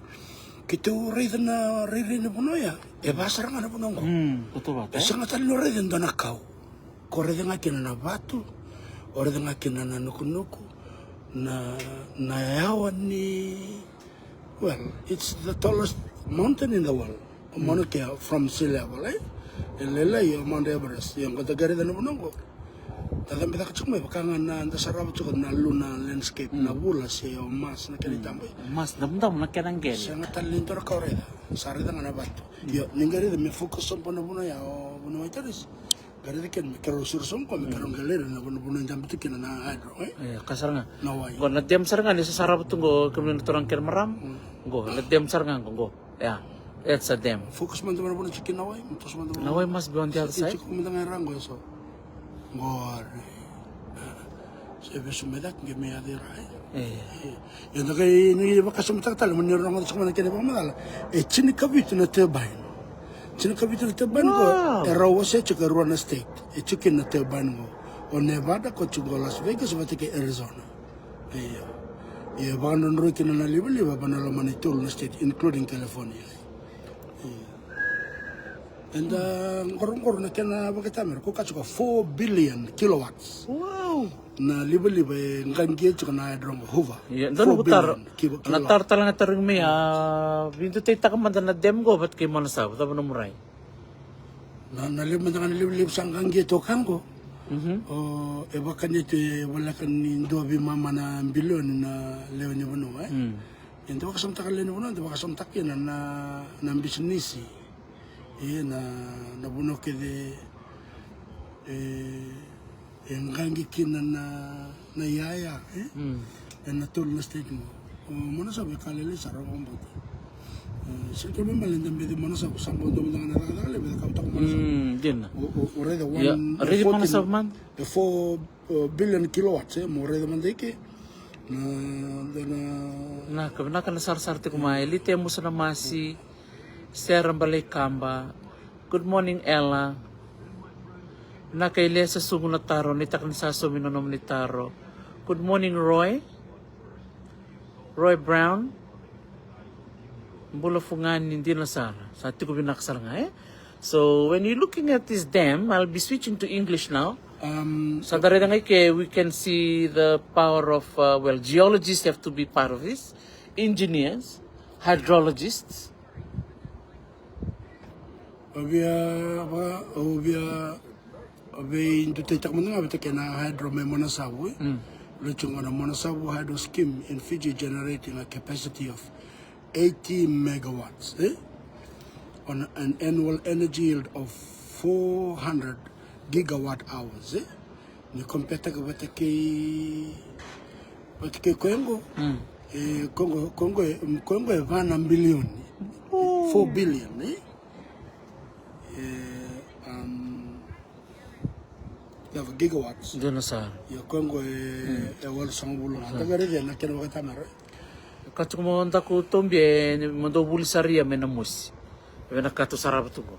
Keitou raica na rairai na vanua ya. E va sara ga na vanua qo. Mm, koto vata, e? E sega tale ni raica e dua na kau. Ko raica ga kina na vatu. O raica ga kina na nukunuku. Na, na yawa ni, well, it's the tallest mountain in the world. O Mauna Kea from sea level, e? E lailai o Mount Everest. Ia qo da qai raica na vanua qo. Da cabe cake tiko mai vaka ga na da sarava tiko na lunar landscape, na vula se o Mars na kena itaba. Mars damudamu na kena qele. Sega tale ni dua na ka o raica. Sa raica ga na vatu. Io, ni qai raica me focus sobu na vanua ya o vanua mai Taris. Qai raica kina me keirau siro sobu qo me keirau qai lai ira na vanua, vanua e dabe tu kina na hydro, e? E, ka sara ga. Na wai. Qo na dam sara ga ni sa sarava tu qo kemuni na turaga kei na marama. Qo na dam sara ga qo, qo. Ya, that's a dam. Focus mada mai na vanua tiko kina na wai, mo toso mada mai. Na wai must be on the other side. Tiko mada ga e ra qo e so. Qori. Se vesu mai cake qai mai yaco i ra, e. E. Ia da qai ni vakasamataka tale mo ni rogoca tiko mai na kena vakamacala. E tinikavitu na turbine. Tinikavitu na turbine qo e rau wasea tiko e rua na state. E tiko kina na turbine qo. O Nevada, ko tiko qo Las Vegas vata kei Arizona. Io. Ia vakadrodroi kina na livaliva va na loma ni tolu na state, including California. Io. Eda qoroqoro na kena vakatamera, ko kaya tiko four billion kilowatts. Wow. Na livaliva e qaqia tiko na hydro qo, Hoover. Ia, dua na noqu taro. Na taro tale ga tarogi mai, a viduteitaka mada na dam qo vata kei Monasavu, cava nomu rai? Na, na levu mada ga na livaliva sa qaqia toka qo. O, e vakania tu e voleka ni dua veimama na bilioni na lewe ni vanua, e? Eda vakasamataka lewe ni vanua, eda vakasamataka kina na, na bisinisi. E, na, na vanua kece, e, e qaqi kina na, na iyaya, e? Ena tolu na state qo. O Monasavu e ka lailai sara vakabauta. E, sega ni kena ibalebale eda beci Monasavu, sa bau dua mada ga na cakacaka levu e cakava toka Monasavu. Dina. O, o, o raica one, e fourteen, e four, e, billion kilowatts, e, mo raica mada i ke. Na, na, na. Vinaka, vinaka na sarasara tiko mai. Lite Musa na Masi. Sera Balaikaba. Good morning, Ella. Vinaka Ilesa, sugu na taro, ni taka ni sa saumi na nomuni taro. Good morning, Roy. Roy Brown. Bula Fugani, dina sara. Sa tiko vinaka sara ga, e? So when you're looking at this dam, I'll be switching to English now. Um, sa da raica ga i ke, we can see the power of, uh, well, geologists have to be part of this, engineers, hydrologists. Au via, au via, au via veiduteitaka mada ga vata kei na hydro mai Monasavu, e? Loti qo na Monasavu hydro scheme in Fiji generating a capacity of eighty megawatts, e? On an annual energy yield of four hundred gigawatt hours, e? Ni compare-taka vata kei, vata kei koya qo. E, koya qo, koya qo, koya qo e va na bilioni. Four billion, e? E, um, cava, gigawatts. Dina sara. Ia koya qo e, e walusagavulu ga. Da qai raica na kena vakatamera. Ka tiko mo daku Tobi e mo dau vuli sara ia mai Namosi. E vinakata sarava tu qo.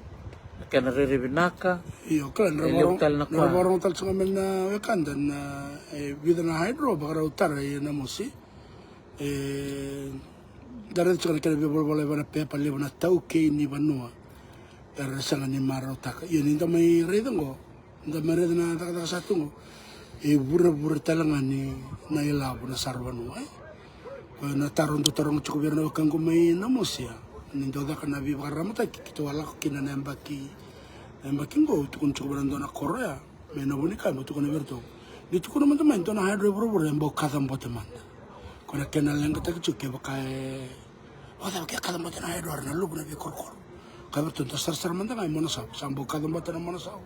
Na kena rairai vinaka. Io, kila, e levu tale na koya. Vakarorogo tale tiko ga mai na wekada na, e, vica na hydro vakarau tara e Namosi. E, da raica tiko na kena veivolavola e va na pepa, levu na taukei ni vanua era sega ni marautaka. Io, ni da mai raica qo, da mai raica na cakacaka sa tu qo, e vurevure tale ga ni na ilavo na saravanua, e. Koya na taro dau taroga tiko vei ira na wekaqu mai Namosi ya. Ni dau caka na veivakararamataki, keitou a lako kina na yabaki, na yabaki qo, tukuna tiko vei ira na dua na koro ya mai Navunakai, meu tukuna vei iratou. Ni tukuna mada mai, dua na hydro e vuravura e bau kacabote mada. Ko na kena leqataki tiko kevaka e, o cava ke kacabote na hydro, era na luvu na veikorokoro. Ka vei iratou, da sarasara mada ga e Monasau, sa bau kacabote na Monasau.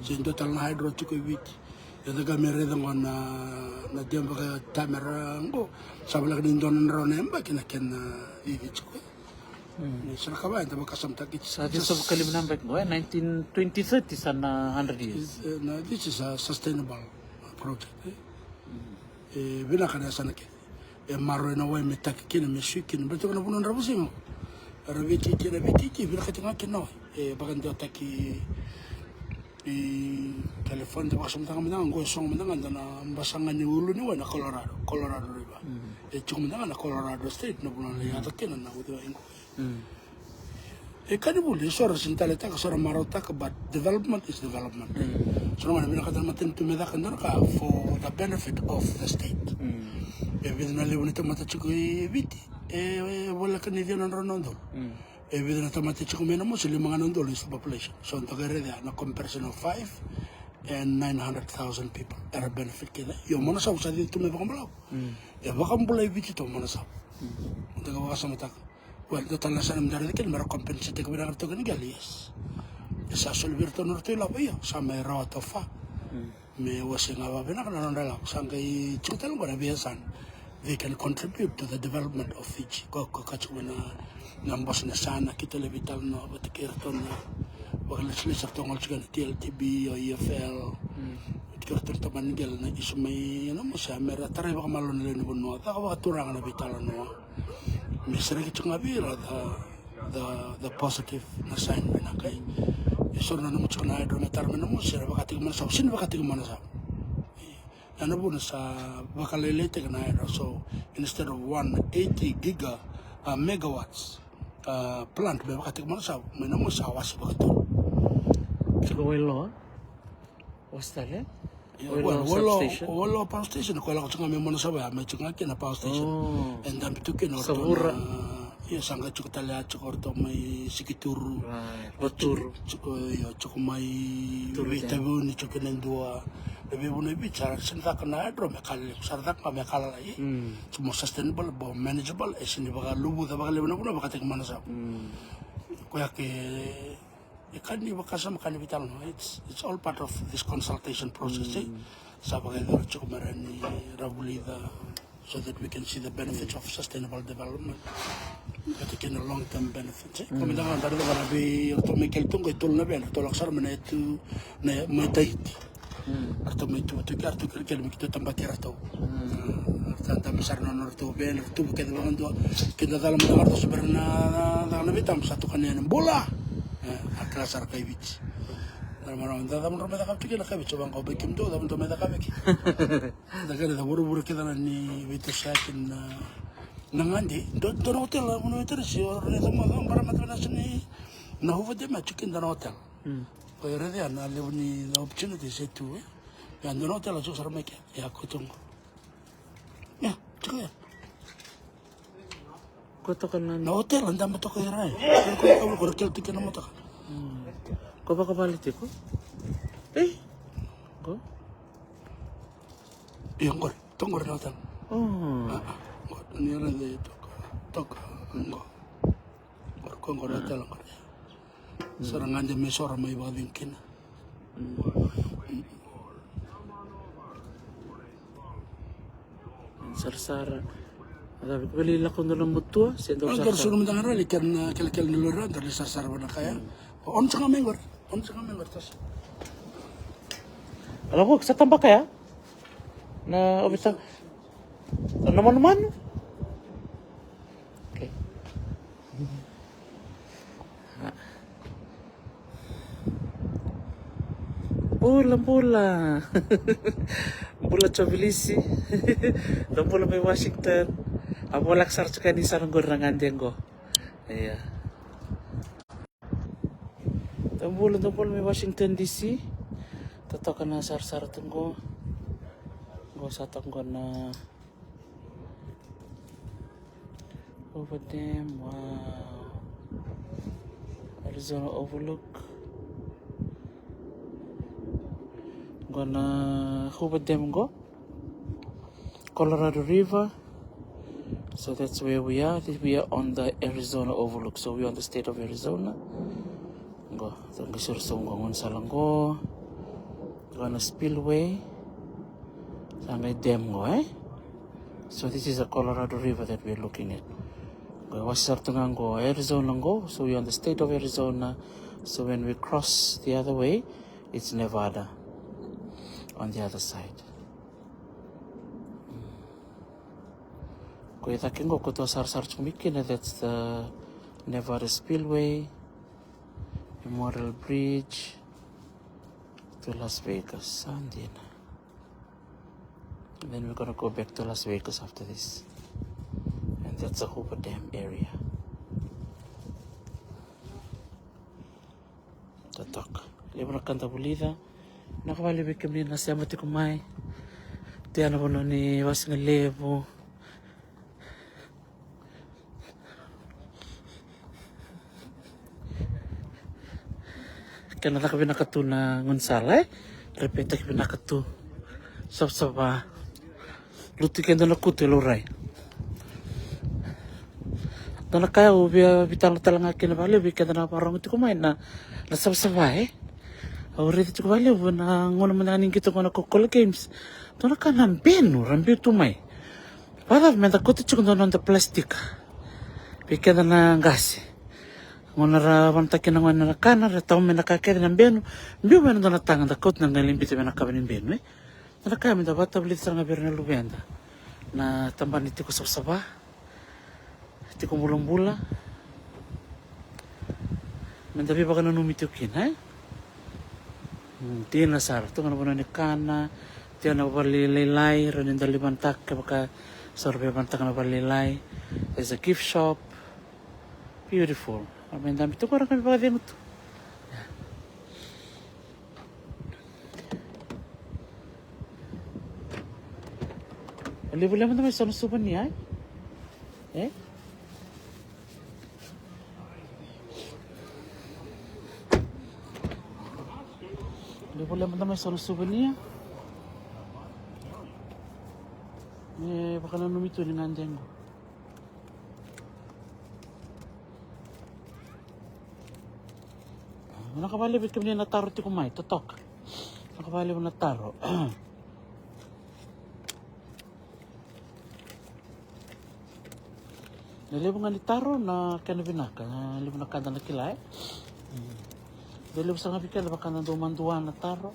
Se dua tale na hydro tiko e Viti. E caka me raica qo na, na dua vaka tamera qo, sa voleka ni dua na drau na yabaki na kena, e, vivi tiko. Sa na ka vaya eda vakasamataki. Sa cici sa vakalima na yabaki qo, e, nineteen twenty thirty, sa na hundred years. Is, e, na, this is a sustainable project, e. E vinaka na yasana kece. E maroroi na wai me taki kina, me sui kina. Baleta tiko na vanua dravuisiga qo, era veititi, era veititi, vinakati ga kina na wai. E vakadewataki, e, California, da vakasamataka mada ga qo, e sogo mada ga da na basaga ni ulu ni wai na Colorado, Colorado River. E tiko mada ga na Colorado State, na vanua e yaco kina na uciwai qo. E ka ni vuli, e so era sega ni taleitaka, so era marautaka, but development is development. So na gauna vinakata na matanitu me caka e dua na ka for the benefit of the state. E vica na levu ni tamata tiko e Viti, e, e voleka ni ciwa na drau na udolu. E vica na tamata tiko mai Namosi, lima ga na udolu is the population. So da qai raica na comparison of five and nine hundred thousand people era benefit kina. Io, Monasau sa cici tu me vakabalavu. E vakabulai Viti tu Monasau. Da qai vakasamataka. Well, dua tale na yasana me da raica kina me ra compensate-taka vinaka na taukei ni qele, yes. E sa soli vei iratou na nodratou ilavo, io, sa mai rawa tofa. Me wasei ga vakavinaka na nodra ilavo, sa qai tiko tale qo na veiyasana. They can contribute to the development of Fiji. Ko, ko ka tiko na, na bose ni yasana, keitou lai veitalanoa vata kei iratou na vakalesilesi, iratou gole tiko na T L T B, o E F L. Vata kei iratou na tabana ni qele na isu mai Namosi, me ra tarai vakamalua na lewe ni vanua, caka vakaturaga na veitalanoa. Me sereki tiko ga vei ira the, the, the positive, na sign vinaka. E so na nomu tiko na hydro me tara mai Namosi, era vakataki Manasavu, sega ni vakataki Manasavu. Na, na vuna sa vakalailaitaki na hydro, so instead of one eighty giga, uh, megawatts, uh, plant me vakataki Manasavu, mai Namosi sa wase vakatolu. Tiko Wailoa? Wase tale? Ia, Wailoa, Wailoa, substation? Wailoa power station, koya lako tiko ga mai Manasavu ya, mai tiko ga kina power station. Oh. E dabe tu kina o ratou na, ia, sa qai tiko tale ya, tiko o ratou mai Sikituru. Right. Vaturu. Tiko, io, tiko mai Veitaveuni, tiko kina e dua. Na veivuna e Viti, sa sega ni caka na hydro me ka lelevu, sa ra caka ga me ka lalai. Mm. Tiko mo sustainable, mo manageable, e sega ni vakaluvuca vakalevu na vanua vakataki Manasavu. Mm. Koya ke E ka ni vakasama, ka ni veitalanoa. It's, it's all part of this consultation process, eh? Sa vakayacori tiko me ra ni ra vulica, so that we can see the benefits of sustainable development. Vata kei na long term benefits, eh? Ko me da ga da raica vei iratou mai Kelitu qo, e tolu na vei iratou lako sara mai na yatu, na mai Tahiti. Ratou mai tuva tu kea, ratou kerekere me keitou tabaki ratou. Ratou dabe sara na nodratou vei, ratou tuva kece vakadua. Keda cala mada ga ratou se bera na, na, na, na veitabu sa tukuna yani, bula. E, a kila sara kai Viti. Ra mara, da cava drau mai cakava tu kina kai Viti, so vaqo bai kemudou, cava drau mai cakava ki. Da kere da vuravura kece na ni veitusaki na, na gade. Do, do na hotel, na vuna veitarisi, o raica mo, bara mata na sini, na Hoover Dam, a tu kina na hotel. O raica na levu ni na opportunities e tu, e. Ia, dua na hotel a tiko sara mai kea. Ia, ko tu qo. Ia, tiko ya. Ko toka na, na hotel, a dabe toka i ra, e. Ko, ko, ko, ko, ko, tiko na motoka. Ko vakavale tiko? Ei. Ko? Ia, qori. Toka qori na hotel. O. A, a. Qori, ni ra de toka. Toka. Qo. Qori, ko qori na hotel, qori. Sa ra gade me so ra mai vakacegu kina. Sarasara. A cava ko vei lako dua na matua se dau sarasara? Dau suru mada ga ra lai kena kelekele ni lori ra, dau lai sarasara vana kaya. Ono sa ga mai qori. Ono sa ga mai qori, tasa. Ala ko sa tabaka ya? Na ovita. Na manumanu? Bula, bula. Bula Jovilisi. Dou bula mai Washington. A voleka sara tiko yani sara qori na gade qo. Ia. Dou bula, dou bula mai Washington D C. Totoka na sarasara tu qo. Qo sa toka qo na Hoover Dam, wow. Arizona Overlook. Qo na Hoover Dam qo. Colorado River. So that's where we are. We are on the Arizona Overlook. So we are on the state of Arizona. Qo, qo sara so qo, gaunisala qo. Qo na spillway. Sa qai dam qo, eh? So this is a Colorado River that we're looking at. Qo, wasi sara tu ga qo, Arizona qo. So we're on the state of Arizona. So when we cross the other way, it's Nevada on the other side. Qo i cake qo, qo tou sarasara tiko mai kina, that's the Nevada Spillway, Memorial Bridge to Las Vegas. Sa dina. And then we're gonna go back to Las Vegas after this. And that's a Hoover Dam area. Totoka. Levu na ka da vulica. Vinaka vakalevu vei kemuni na sema tiko mai. Tea na vanua ni Wasigalevu. Kena caka vinaka tu na gaunisala, eh? Repetaki vinaka tu. Savasava. Lutu keda na kutu e laurai. Dua na ka au via vitalatala ga kina vakalevu vei keda na vakarogo tiko mai na, na savasava, eh? Au raica tiko vakalevu na gauna mada ga ni qito qo na Coca-Cola Games. Dua na ka na benu ra biu tu mai. Vakacava meda kauta tiko dua na noda plastic vei keda na qase. Gauna ra vanataki na gone na kana, ra tau mai na ka kece na benu. Biu mai na dua na taga da kauta na qai lai biuta mai na kava ni benu, eh? Na ka meda vakatavulica sara ga vei ira na luveda. Na tabana ni tiko savasava, tiko bulabula. Meda veivakananumi tiko kina, eh? Mm, dina sara, tu ga na vanua ni kana, tu na valelailai, ra ni da lai vanataka, kevaka sa ra veivanataka na valelailai. There's a gift shop. Beautiful. Ra mai dabe tu qo, ra qai vakacegu tu. Levu levu mada mai so na suvania, e? E? Levu levu mada mai so na suvania. E vakananumi tu ni gade qo. Vinaka vakalevu vei kemuni na taro tiko mai, totoka. Vinaka vakalevu na taro. Na levu ga ni taro na kena vinaka, na levu na ka da na kila, e. Dau levu sara ga vei keda vaka da dau madua na taro.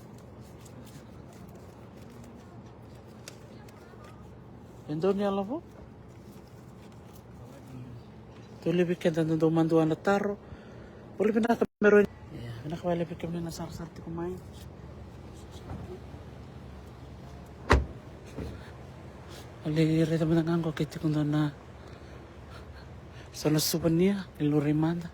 E dau ni yalovu. Dau levu vei keda da dau madua na taro. Voli vinaka me roi. Ia, vinaka vakalevu vei kemuni na sarasara tiko mai. Au lai raica mada ga qo ke tiko dua na so na suvania ni laurai mada.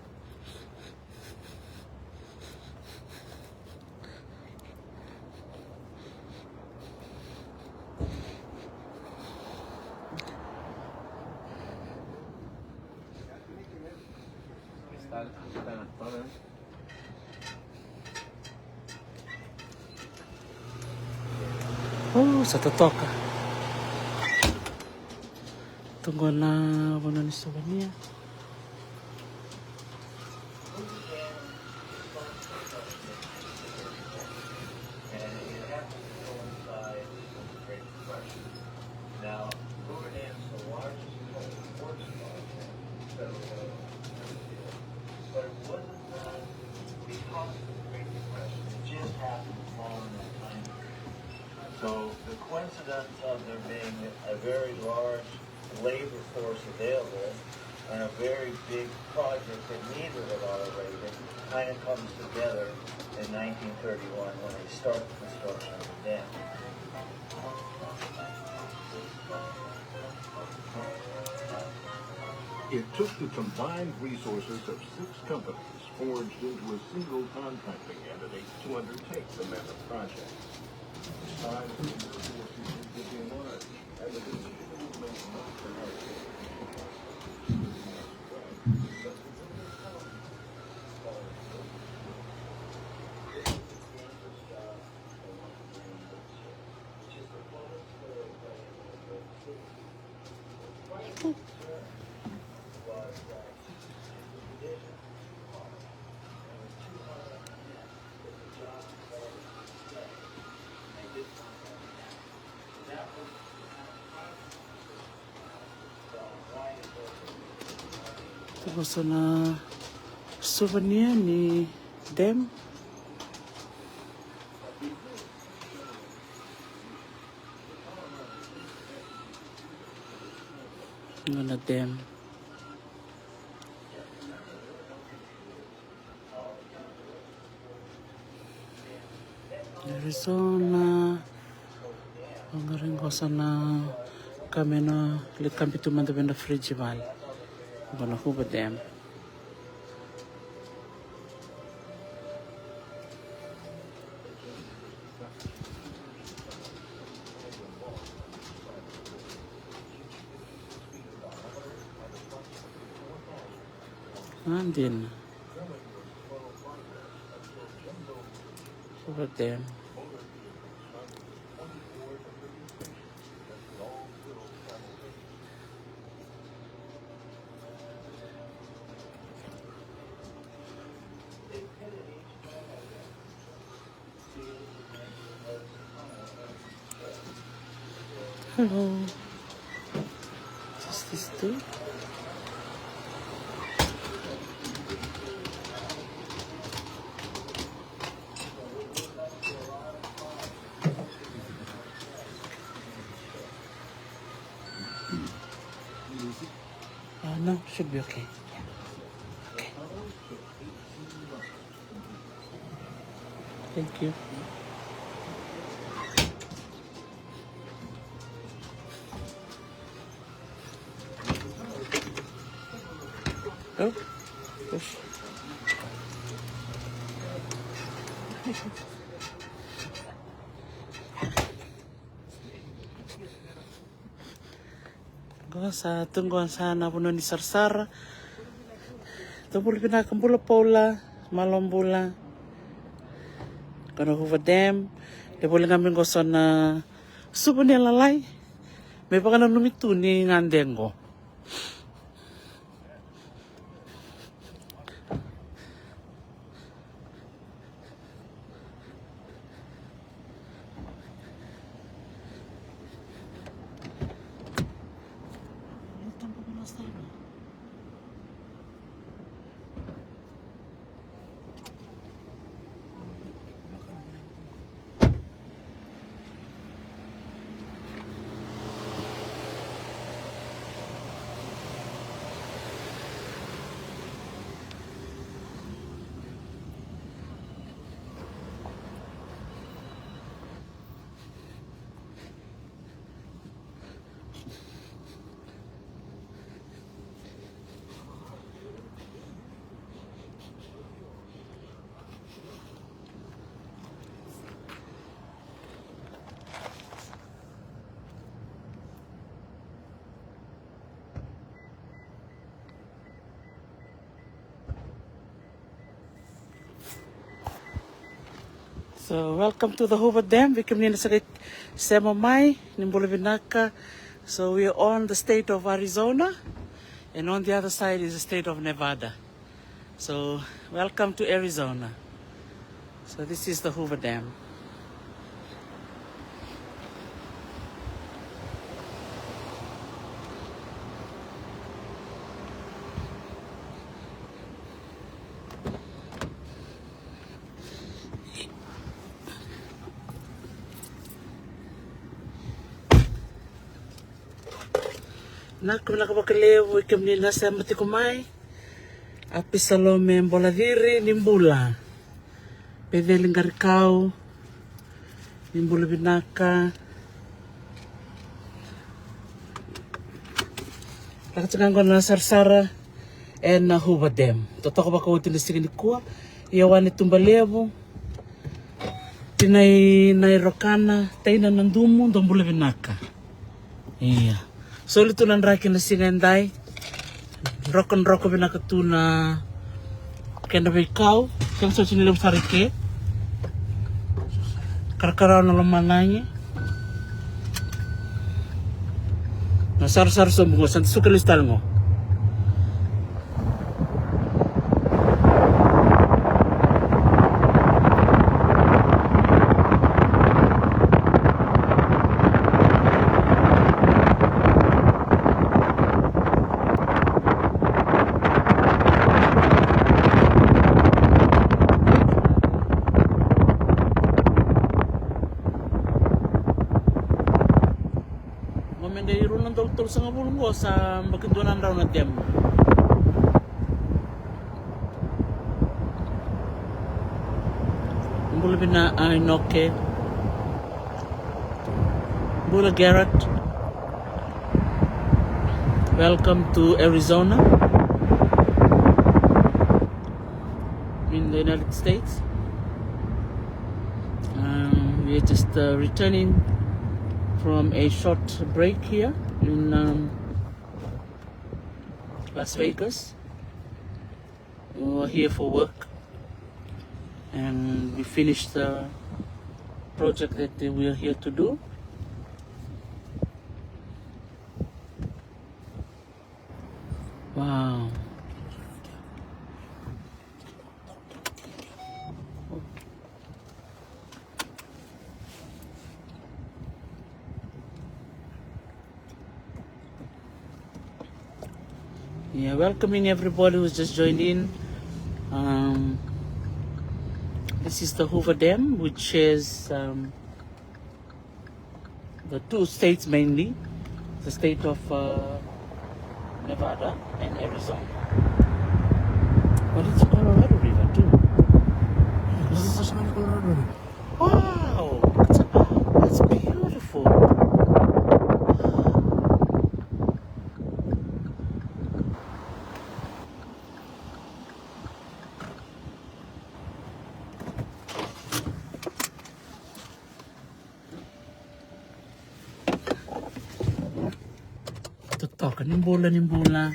O, sa totoka. Tu qo na vanua ni suvania. Now, Hoover Dam is the largest public sports project in federal government history, but it wasn't done because of the Great Depression. It just happened to fall in that time period. So the coincidence of there being a very large labor force available And a very big project that needed a lot of labor kind of comes together in nineteen thirty-one when they start the construction of the dam. It took the combined resources of six companies forged into a single contracting entity to undertake the mammoth project. Five of the resources would be enlarged. Tiko so na souvenir ni dam. Gona dam. Arizona. Oqori qo sa na ka me na lai kabi tu mada vei na fridge vale. Qo na Hoover Dam. A dina. Hoover Dam. Hello. Just these two. Uh, no, should be okay. Yeah. Okay. Thank you. Oh, push. Qo sa tu qo sa na vanua ni sarasara. Tou bula vinaka, bula Paula, malo bula. Qo na Hoover Dam. E voli ga mai qo so na suva ni lalai. Me vakananumi tu ni gade qo. So, welcome to the Hoover Dam. Vei kemuni na sa qai sema mai, ni bula vinaka. So, we are on the state of Arizona, and on the other side is the state of Nevada. So, welcome to Arizona. So, this is the Hoover Dam. Vinaka, vinaka vakalevu i kemuni na sema tiko mai. A Pisalome Bolaciri, ni bula. Peceli Qarikau, ni bula vinaka. Lako tiko qo na sarasara ena Hoover Dam. Totoka vakaoti na siga nikua. Ioane Tubalevu, tinai Nairokana, taina Nadumu, dou bula vinaka. Ia. Soli tu na draki na siga edai. Drokadroka vinaka tu na kena veikau. Kena soli ni levu sara i ke. Karakarawa na lomalagi. Na sarasara sobu qo, sa da suka lesu tale qo. Qo me qai rua na udolu tolusagavulu qo sa yabaki dua na drau na dam. Bula vinaka Inoke. Bula Garrett. Welcome to Arizona in the United States. Um, we are just uh, returning from a short break here in um, Las Vegas. We were here for work and we finished the project that we are here to do. Wow. Yeah, welcoming everybody who's just joined in. Um, this is the Hoover Dam, which shares um, the two states mainly, the state of uh, Nevada and Arizona. But it's Colorado River too. This is Colorado River. Wow, that's, that's beautiful. Totoka, ni bula, ni bula.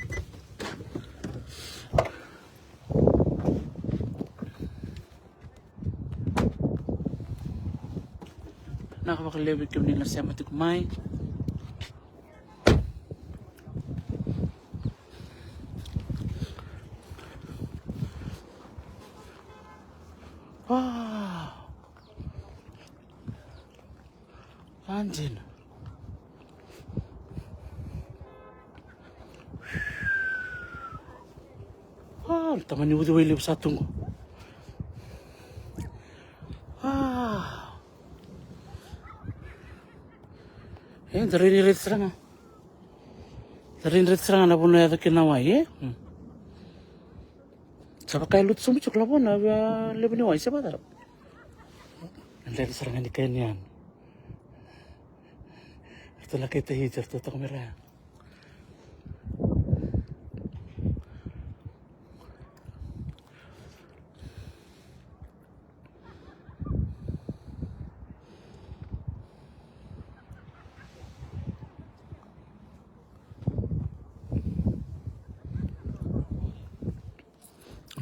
Vinaka vakalevu i kemuni na sema tiko mai. Wow. Anjina. Ah, tamani uciwai levu sa tu qo. Ah. E, da rawa ni raica sara ga. Da rawa ni raica sara ga na vanua e yaco kina na wai, e? Hmm. Sa vaka e lutu sobu tiko lavo na via levu ni wai se vacava. Dela sara ga ni kaya ni yani. Ratou na kai Tahiti, ratou toka mai ra ya.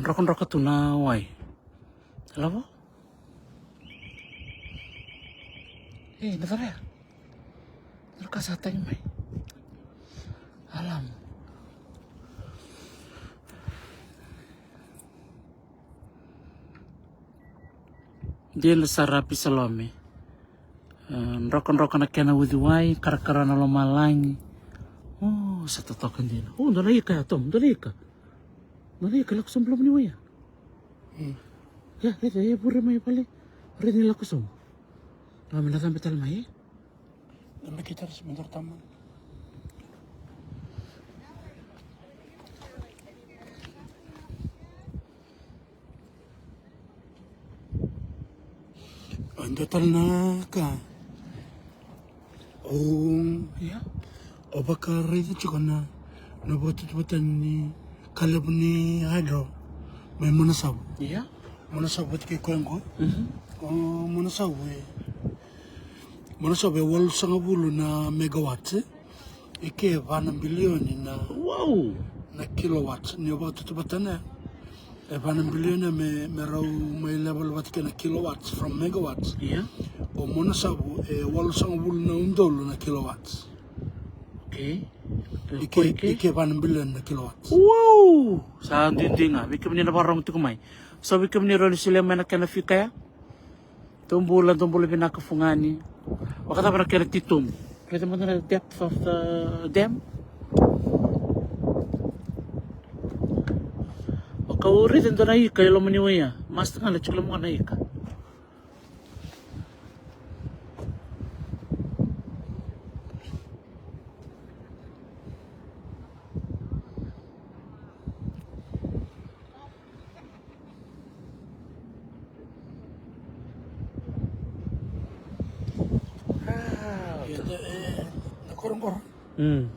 Drokadroka tu na wai. Lavo? E, na cava ya? Na ka sa tagi mai. Alamu. Dina sara Pisalome. E, drokadroka na kena uciwai, karakara na lomalagi. O, sa totoka dina. O, dua na ika ya, Tom, dua na ika. Dua na ika lako sobu loma ni wai ya. Hmm. Ya, raica, e vure mai vale. Raica ni lako sobu. Lako me na cabe tale mai, e? Cabe ki tale se me dua na tama. Dua tale na ka. O, ia, o vakaraica tiko na, na vakatutavatani ni ka levu ni hydro mai Monasavu. Ia. Monasavu vata kei koya qo. Mhm. O Monasavu e, Monasavu e walusagavulu na megawatts, e. E ke va na bilioni na, wow, na kilowatts. Ni o vakatutavatana, e va na bilioni me, me rau mai level vata kei na kilowatts from megawatts. Ia. O Monasavu e walusagavulu na udolu na kilowatts. Okay. E ke, e ke va na bilioni na kilowatts. Wow! Sa duidui ga vei kemuni na vakarorogo tiko mai. So vei kemuni rau ni solia mai na kena fika ya. Dou bula, dou bula vinaka Fugani. Vakacava na kena titobu? Raica mada na depth of the dam. O kau raica e dua na ika e loma ni waia. Master ga na tiko loma ga na ika. Ah, ia, na, e, na korokoro. Mm.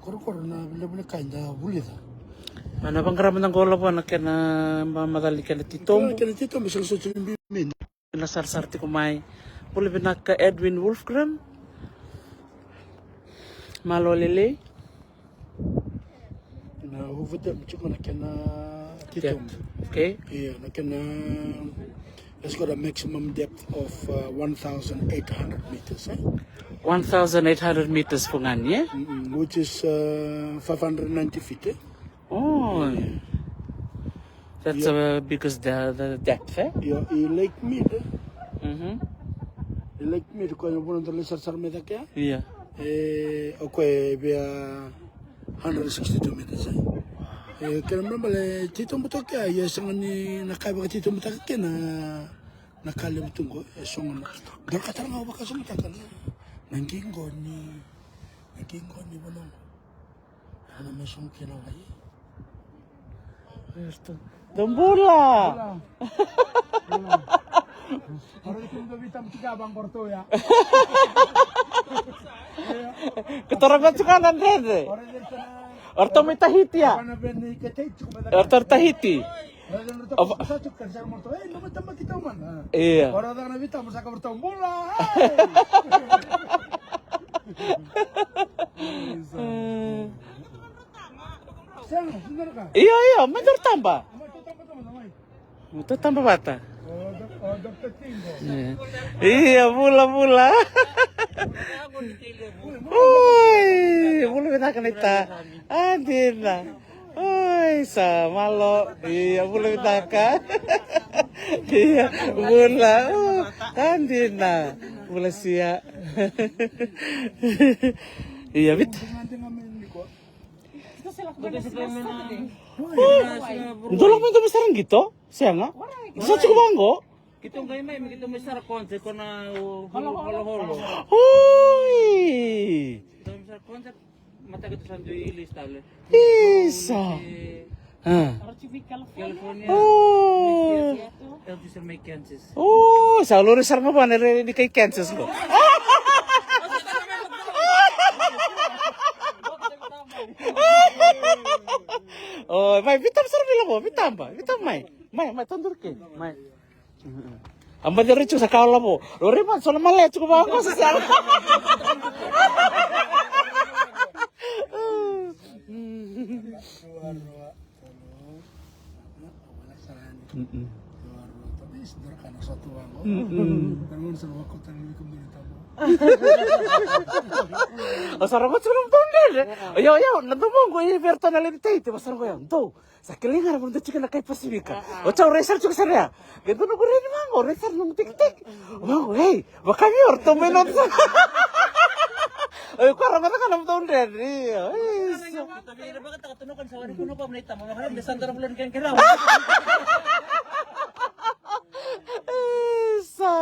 Korokoro na levu ni ka eda vulica. A na vaqara mada qo Lavo na kena ma-, macala ni kena titobu. Kena titobu, sega soti ni bibi. Na sarasara tiko mai. Bula vinaka Edwin Wolfgram. Malo lelei. Na overtime tiko na kena titobu. Depth. Okay. Ia, na kena, it's got a maximum depth of, uh, one thousand eight hundred meters, eh? One thousand eight hundred meters Fugani, eh? Mm-mm, which is, uh, five hundred ninety feet, eh? Oh. That's, yeah, uh, because the, the depth, eh? Ia, i Lake Mead, eh? Mhm. I Lake Mead, koya na vanua dau lai sarasara mai cake ya. Ia. E, o koya e via hundred sixty-two meters, eh? E, kena ibalebale, titobu toka ya, ia sega ni na ka e vakatitobutaka kina na ka levu tu qo, e so ga na. Dua ka tale ga au vakasamataka na, na qiqo ni, na qiqo ni vanua qo. Ana me sogo kina wai. Dou bula. Bula. Bula. Ora tou dau veitabutaka vaqo ratou ya. Keitou ra via tiko na dredre. Ora tou mai Tahiti ya. Ora tou Tahiti. Ova- Ia. Io, io, mai dou taba. Mai dou taba vata. Ia, bula, bula. Oi, bula vinaka naita. A, dina. Oi, sa malo. Ia, bula vinaka. Ia, bula. O, a, dina. Bula sia. Ia, vita. O, dou lako mai dou mai sara qito? Sega. Sa tiko vaqo? Keitou qai mai, me keitou mai sara concert ko na, o, Holo Holo. Oi! Keitou mai sara concert, mataka keitou sa dui release tale. Isa. E, a. California. O. Next year, Elvis mai Kansas. O, sa lori sara ga vua na rere ni kai Kansas qo. O, mai, vitaba sara vei Lavo, vitaba, vitaba mai. Mai, mai, toduru ke, mai. A baci rai tiko sa ka o Lavo. Lori mai, so na malaya tiko vaqo sa sega. Mm-mm. Mm-mm. O sa rogo tiko na dou dredre. Io, io, na domoqu e vei iratou na lewe ni Tahiti, va sa rogo ya. Dou. Sa kilai ga na vanua dou tiko na kai Pasifika. O cau rai sara tiko sara ya. Qai dua noqu rai ni vaqo, rai sara noqu tekiteki. Vaqo, ei, vaka vei o ratou mai noda. Oi, koya rogoca ga na dou dredre, io. Isa.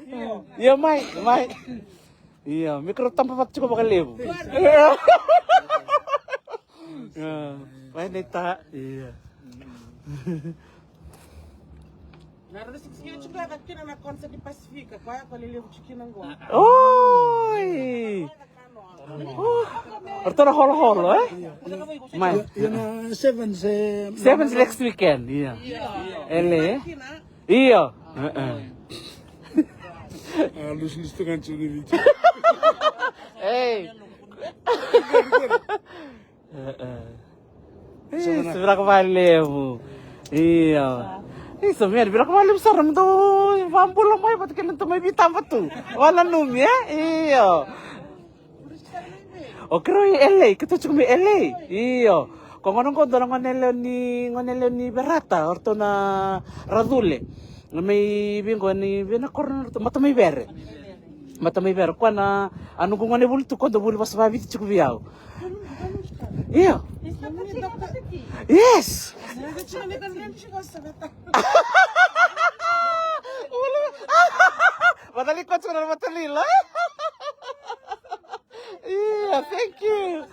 Isa. Ia mai, mai. Ia, me keirau taba vata tiko vakalevu. Ia, mai naita. Ia. Na rau six kina tiko ga kina na concert ni Pasifika, koya ko lelevu tiko kina qo. Oi! O ratou na holoholo, e? Mai. Ia na sevens, e, sevens next weekend, ia. Ele. Io. E, e. A, lusilusi tu ga tiko ni video. Ei. E, e. Isa, vinaka vakalevu. Io. Isa, meni, vinaka vakalevu sara, mo dou vakabula mai vata kei na tou mai veitaba tu. Vakananumi, e? Io. O keirau i L A, keitou tiko mai L A. Io. Ko gona qo dua na gone lewe ni, gone lewe ni Verata, o ratou na Racule. Mai vei qo ni vei na koro na ratou, Matamaivere. Matamaivere, koya na, a noqu gone vuli tu, ko dau vuli vosa vakaViti tiko vei au. Io. Yes. Vata li ko tiko na vata lila. Io, thank you.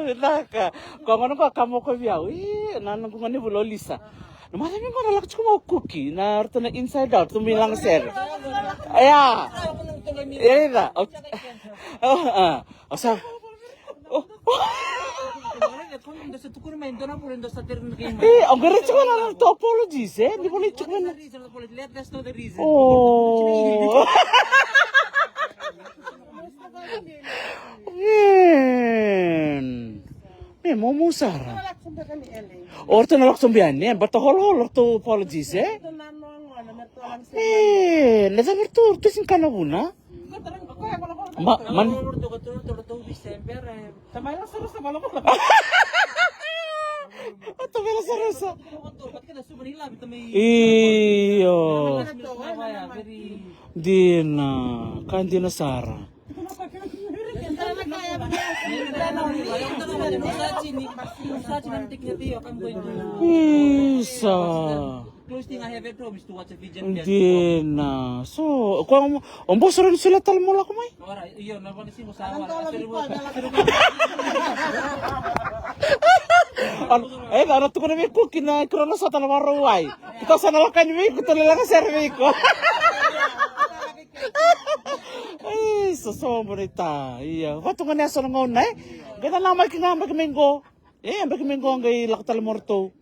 Vinaka. Ko gona ko a kamo ko vei au. Io, na noqu gone vuli o Lisa. Na macawa mai qo na lako tiko mai o Kuki, na ratou na Inside Out, ratou mai lagasere. Ia. Ia, ira. O sa. E, au qai rai tiko na nodratou apologies, e? Ni volai tiko mai na. Oh. Man. Me momo sara. O ratou na lako sobu yani, e? Baleta holoholo ratou apologies, e? E, na cava ratou, ratou sega ni kana vuna? Ma, man. Tamai Lasarusa. Io. Dina, ka dina sara. Isa. Close thing I have at home is to watch a Fijian film. Dina. So, ko o, o bosoro ni solia tale mo lako mai? Ora, io, na vana sigo sa ora. An, e, ana tukuna vei Kuki na kiro na sota na Vakarauwai. Keitou sa na lako yani vei iko, tou na lagasere vei iko. Ei, sosobu ni ta. Ia, vatu ga ni yaso na gauna, e? Qai na namaki ga, baki mai qo. E, baki mai qo qai lako tale mo ratou.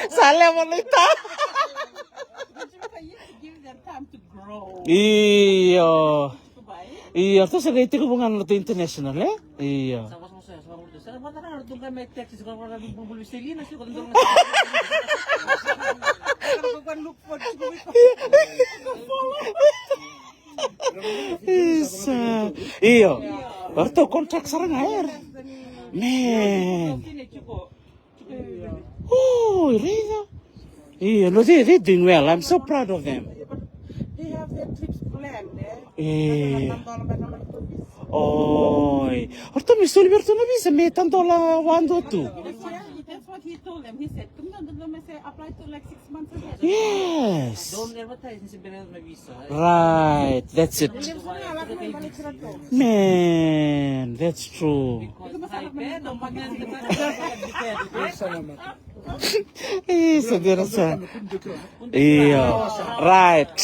Sa lewa na ita. Io. Io, ratou sa qai tekivu ga na ratou international, e? Io. Isa. Io. Ratou contract sara ga era. Man. Oh, raica. Io, no, they, they're doing well. I'm so proud of them. They have their trips planned, eh? Io. Oi. Ratou me soli vei ratou na visa me tadola vakadua tu. That's what he told them. He said, "Come on, don't say apply to like six months ahead." Yes. Don't advertise ni se bera na visa. Right, that's it. Man, that's true. Isa, dina sara. Io, right.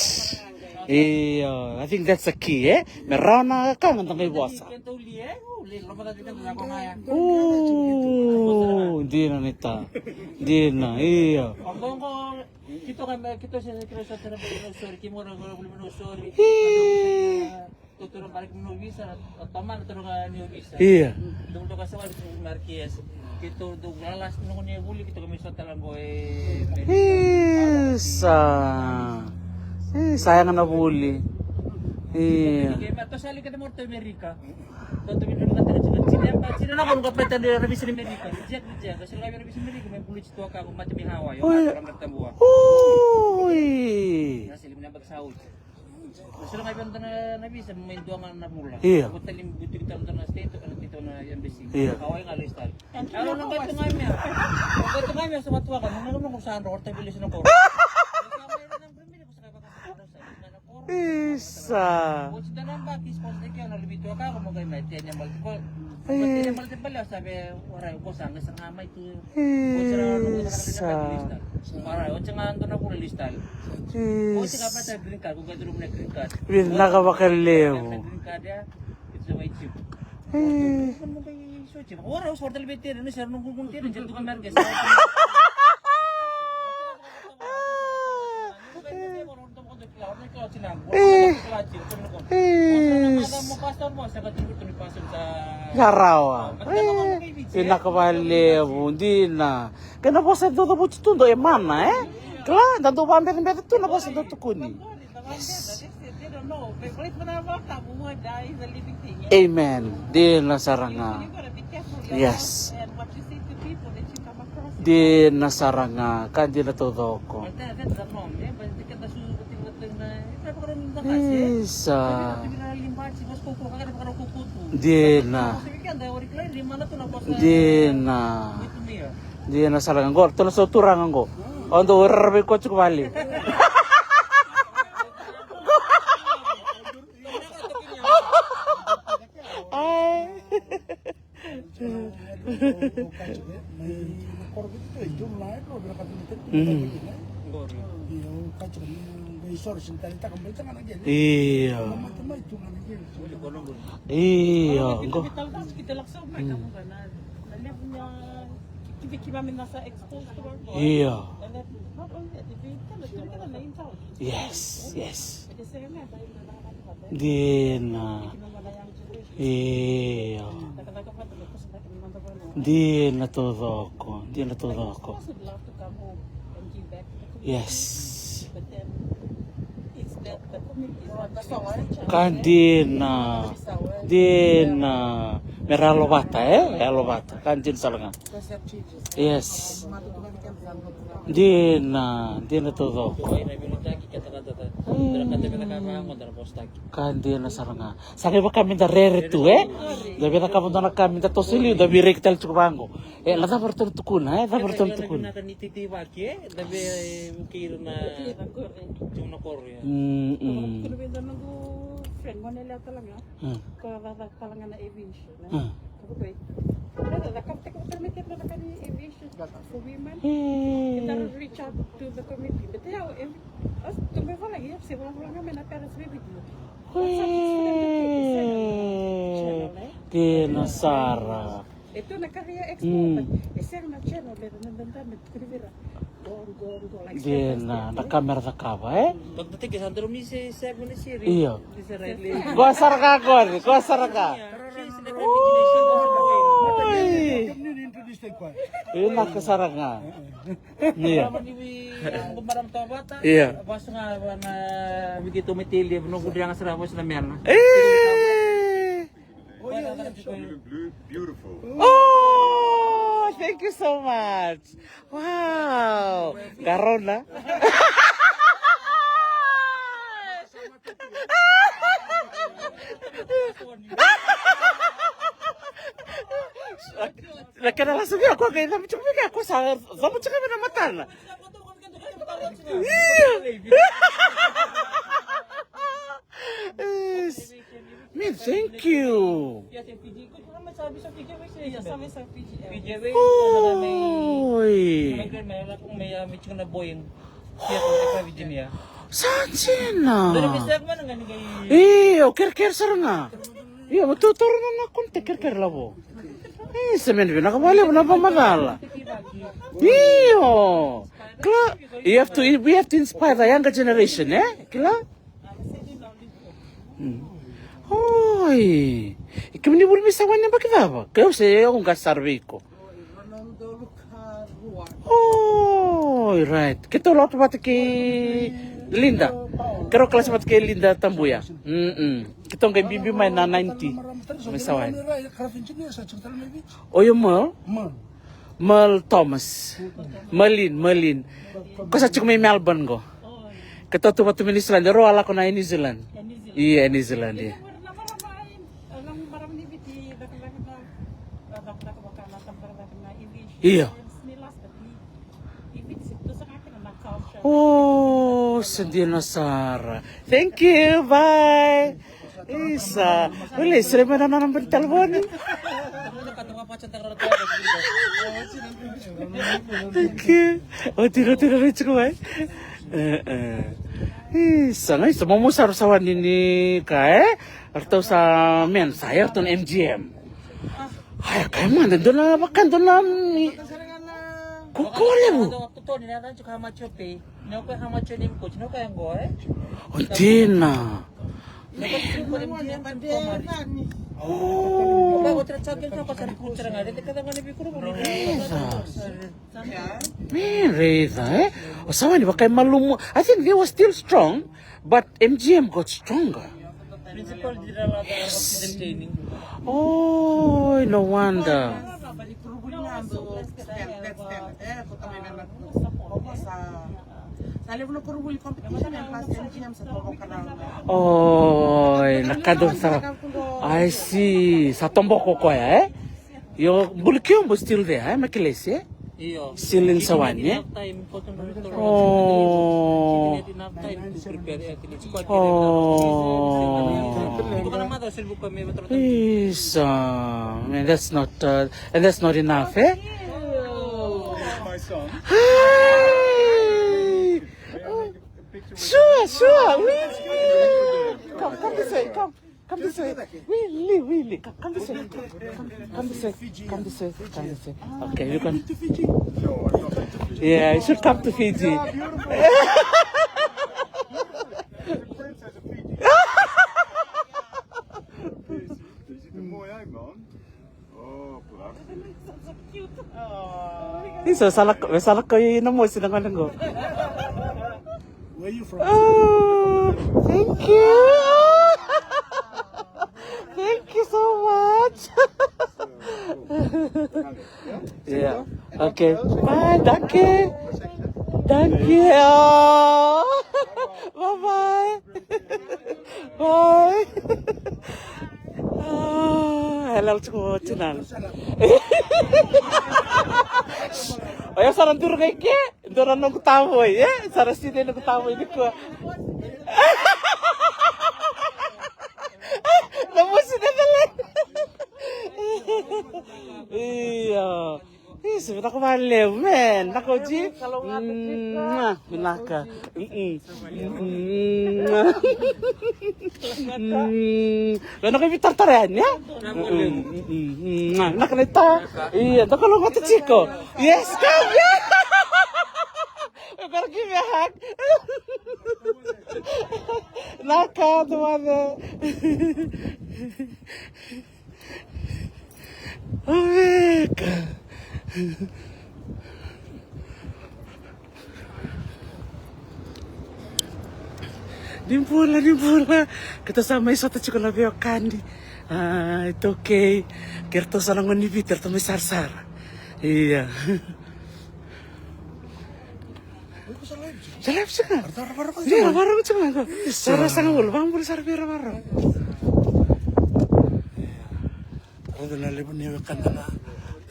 Io, I think that's the key, eh? Me rawa na ka ga da qai vosa. Io, dina ni ta. Dina, io. Keitou ga, keitou se, keitou sa tara mai na usori, keitou mora ga vuli mai na usori. Ii. Keitou tara baraki mai na ovisa, a tamana tara ga ni ovisa. Ia. Dou toka sa wali mai Marquês. Keitou dou lalasi na gone vuli, keitou ga mai sa tara qo e Amerika. Isa. Isa, yaga na vuli. Ia. Kei ma, tou sa lika na mora tou Amerika. Tou tou Amerika, tou tou Amerika. Tou tou Amerika, tou tou Amerika. Oi. Oi. Ia. Isa. Isa. Isa. Vinaka vakalevu. Eh. Eh. Eh. Sa rawa. Eh. Vinaka vakalevu dina. Kena vosa e cavuti tu dou e mana, eh? Kila, da dou vabecabece tu na vosa dou tukuni. Yes. Amen. Dina sara ga. Yes. Dina sara ga. Ka dina taucoko. Isa. Dina. Dina. Dina sara ga qo. Tou na sa turaga qo. O dou raravi koya tiko vale. Ai. Mm. Io. Io, qo. Mm. Io. Yes, yes. Dina. Io. Dina taucoko, dina taucoko. Yes. Ka dina, dina. Me ra yalo vata, eh? Yalo vata. Ka dina sara ga. Yes. Dina, dina taucoko. Ka dina sara ga. Sa qai vaka me da rere tu, eh? Da via cakava dua na ka me da toso i liu, da via reki tale tiko vaqo. E, la cava ratou na tukuna, eh? Cava ratou na tukuna. Mm, mm. Mm. E. Dina sara. Mm. Dina na ka me ra cakava, eh? Io. Qo sara ga qori, qo sara ga. Oi. Vinaka sara ga. Io. Io. Eh. Oh, thank you so much. Wow. Garona. Na kena lasu via ko qai cabu tiko vei ko sa cabu tiko vei na matana. Io. Yes. Me, thank you. Oi. Sa dina. Io, kerekere sara ga. Io, me totoro na na konta kerekere lavo. Io, se meni vinaka vakalevu na vakamacala. Io. Kila, you have to, we have to inspire the younger generation, eh? Kila? Mm. Oi. Kemuni vuli mai Sawani yabaki cava? Keu se au qai sara vei iko. Oi, right. Keitou lotu vata kei Linda. Keirau kalasi vata kei Linda Tabuya. Mm-mm. Keitou qai biubiu mai na ninety. Mai Sawani. Oi, o Merle? Merle Thomas. Merlin, Merlin. Ko sa tiko mai Melbourne qo. Keitou tu vata mai New Zealand, rau a lako na Air New Zealand. Ia, New Zealand, ia. Ia. Oh, Sa dina sara. Thank you, bye. Isa, ule sere mai na nona naba ni talevoni. Thank you. O tira, tira, rei tiko mai. E, e. Isa, ga isa, momo sara sa wani ni ka, e? Ratou sa men, sa e ratou na M G M. Aya, kaya mada, dua na vaka, dua na, mm, kokoa levu. O dina. Oh. Raica. Me raica, e? O sa wani vakaimalumu. I think they were still strong, but M G M got stronger. Yes. Oh, no wonder. Oi, na ka dou sa. I see. Sa toboko koya, e? Io, buli kio mo still there, e? Makilesi, e? Io. Still in Sawani, e? Oh. Oh. Isa, man, that's not, uh, and that's not enough, eh? Hi. Sure, sure. Wee. Come, come this way. Come, come this way. Wee, wee, wee. Come, come this way. Come, come this way. Come this way. Come this way. Okay, you can. Yeah, you should come to Fiji. Isa, sa lako, sa lako i na mosi na gone qo. Where you from? Oh, thank you. Thank you so much. Yeah. Okay. Bye. Danke. Danke. Oh. Bye bye. Bye. Ah, hello, tiko tinana. Oya sara duru ga i ke, duru na noqu tavoi, e? Sara sini noqu tavoi nikua. Na mosi na vele. Ia. Isa, vinaka vakalevu, man. Vinaka oti. Mwah, vinaka. Mm-mm. Mm. Vinaka ivitaratara yani, e? Mm-mm. Mm-mm. Mwah, vinaka na ita. Ia, dou kalougata tiko. Yes, come. Yeah. We better give me a hug. Vinaka, the mother. Oveka. Ni bula, ni bula. Keitou sa mai sota tiko na veiwekani. A, iTaukei. Kei ratou sa na gone ni Viti, ratou mai sarasara. Ia. Sa live sara. Ia, vakarorogo tiko ga. Isa. Sa ra sega voli, vakabula sara vei ira vakarorogo. Raica na levu ni wekada na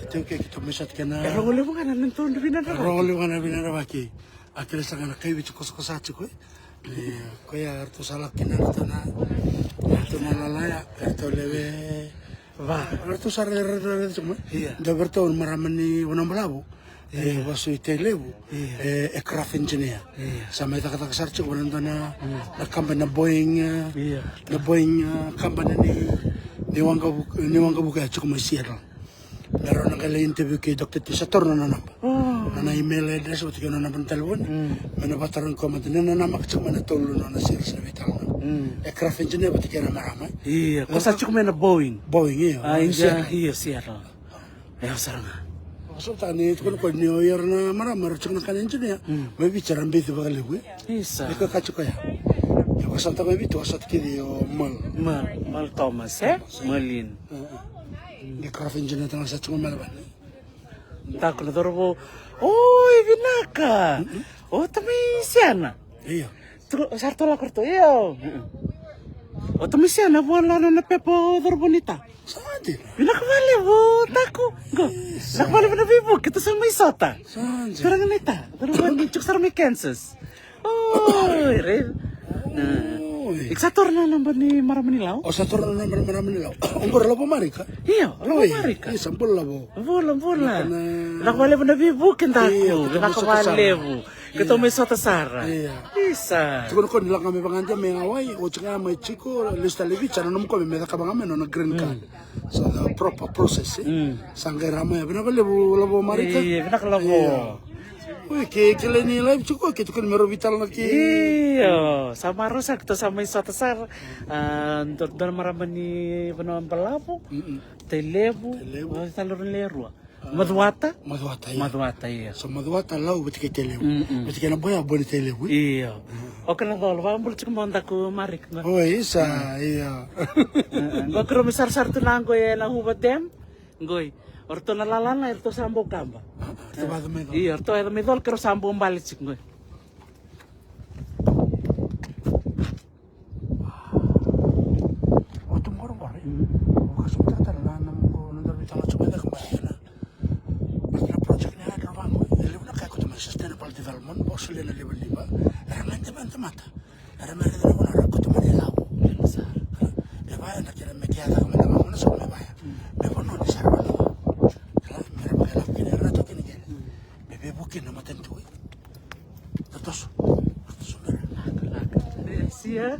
iTaukei, keitou mai sota kei na. E rogo levu ga na neitou vinadravaki. Rogo levu ga na vinadravaki. A kila sara ga na kai Viti kosakosa tiko, e. E, koya ratou sa lako kina ratou na, ratou na lala ya, ratou lewe va. Ratou sa rere, rere, rere tiko mai. Ia. Dua vei ratou na marama ni Vanua Balavu. Ia. E, vasu i Tailevu. Ia. E, e craft engineer. Ia. Sa mai cakacaka sara tiko vei na dua na, mm, na company na Boeing, e, ia, na Boeing, e, company ni, ni waqavuka, ni waqavuka ya tiko mai Seattle. Me rau na qai lai interview kei Doctor T, sa taura na nona naba. Oh. Na nona email address vata kei na nona naba ni talevoni. Mm. Me na vakatarogi koya mada ni na namaka tiko mai na tolu na nona series na veitalanoa. Mm. E craft engineer vata kei na marama. Ia, ko sa tiko mai na Boeing. Boeing, ia. Ah, ia, Seattle. Ia, Seattle. Ia, sara ga. Vakasamataka ni tukuna koya ni o ira na marama era tiko na ka na engineer. Mm. Mai Viti era beci vakalevu, e. Isa. Ni koya ka tiko ya. Ia, vakasamataka mai Viti, vakasamataka kece o Mal. Mal, Mal Thomas, e? Thomas, e. Malin. E, e. Ni craft engineer tale ga sa tiko mai na vale. Daku na cauravou. Oi, vinaka. Mm-mm. O tamai Siana. Io. Tu, sa ratou lako ratou. Io. Mm-mm. O tamai Siana, vua na nona pepa o cauravou ni ta. Sa dina. Vinaka vakalevu, daku. Qo. Isa. Vinaka vakalevu na veivuke, keitou sa mai sota. Sa dina. Turaga ni ta. Cauravou ni tiko sara mai Kansas. Oi, raica. Oi. Iko sa taura na naba ni marama ni Lau? O sa taura na naba ni marama ni Lau. O qori Lavo Marika? Io, Lavo Marika. Io, sa bula Lavo. Bula, bula. Vinaka vakalevu na veivuke daku. Io, vinaka vakalevu. Keitou mai sota sara. Io. Isa. Tiko na koni lako ga mai vakadia mai Hawaii, oti ga mai tiko, lesu tale i Viti, sa nanuma o koya me cakava ga mai na nona green card. So the proper process, e? Sa qai ra mai, vinaka vakalevu Lavo Marika. Io, vinaka Lavo. Io. Ui, ke kilai ni live tiko, ke tukuni me rau veitalanoa ki. Io, sa marau sara, keitou sa mai sota sara. A, dua, dua na marama ni vanua balavu. Tailevu. Tailevu. Tale rau na lewe rua. Macuata? Macuata, io. Macuata, io. So Macuata, Lau, vata kei Tailevu. Vata kei na boya, boy ni Tailevu, e? Io. O kena colo, vakabula tiko mo daku Marika. Oi, isa, io. Qo keirau mai sarasara tu na qo ena Hoover Dam. Qoi. O ratou na lalana, e ratou sa bau kaba. Ratou yaco mai colo. Io, ratou yaco mai colo, keirau sa bau bale tiko qoi. O tu qoroqoro, e? Au vakasamataka tale na, na, na nodaru veitalanoa tiko mai cake mai ena. Baleta na project ni hydro vaqo, e levu na ka e kauta mai sustainable development, vaka solia na livaliva. Era mai demand tamata. Era mai raica na vanua era kauta mai na ilavo. Levu sara. E vaya na kena me kea caka mada ga mona so me vaya. Me vanua ni sara vanua. Kila, me ra vakailavo kina, era na toka kina kina. Me veivuke na matanitu. Totoso. Totoso bera. Laka, laka. Sia.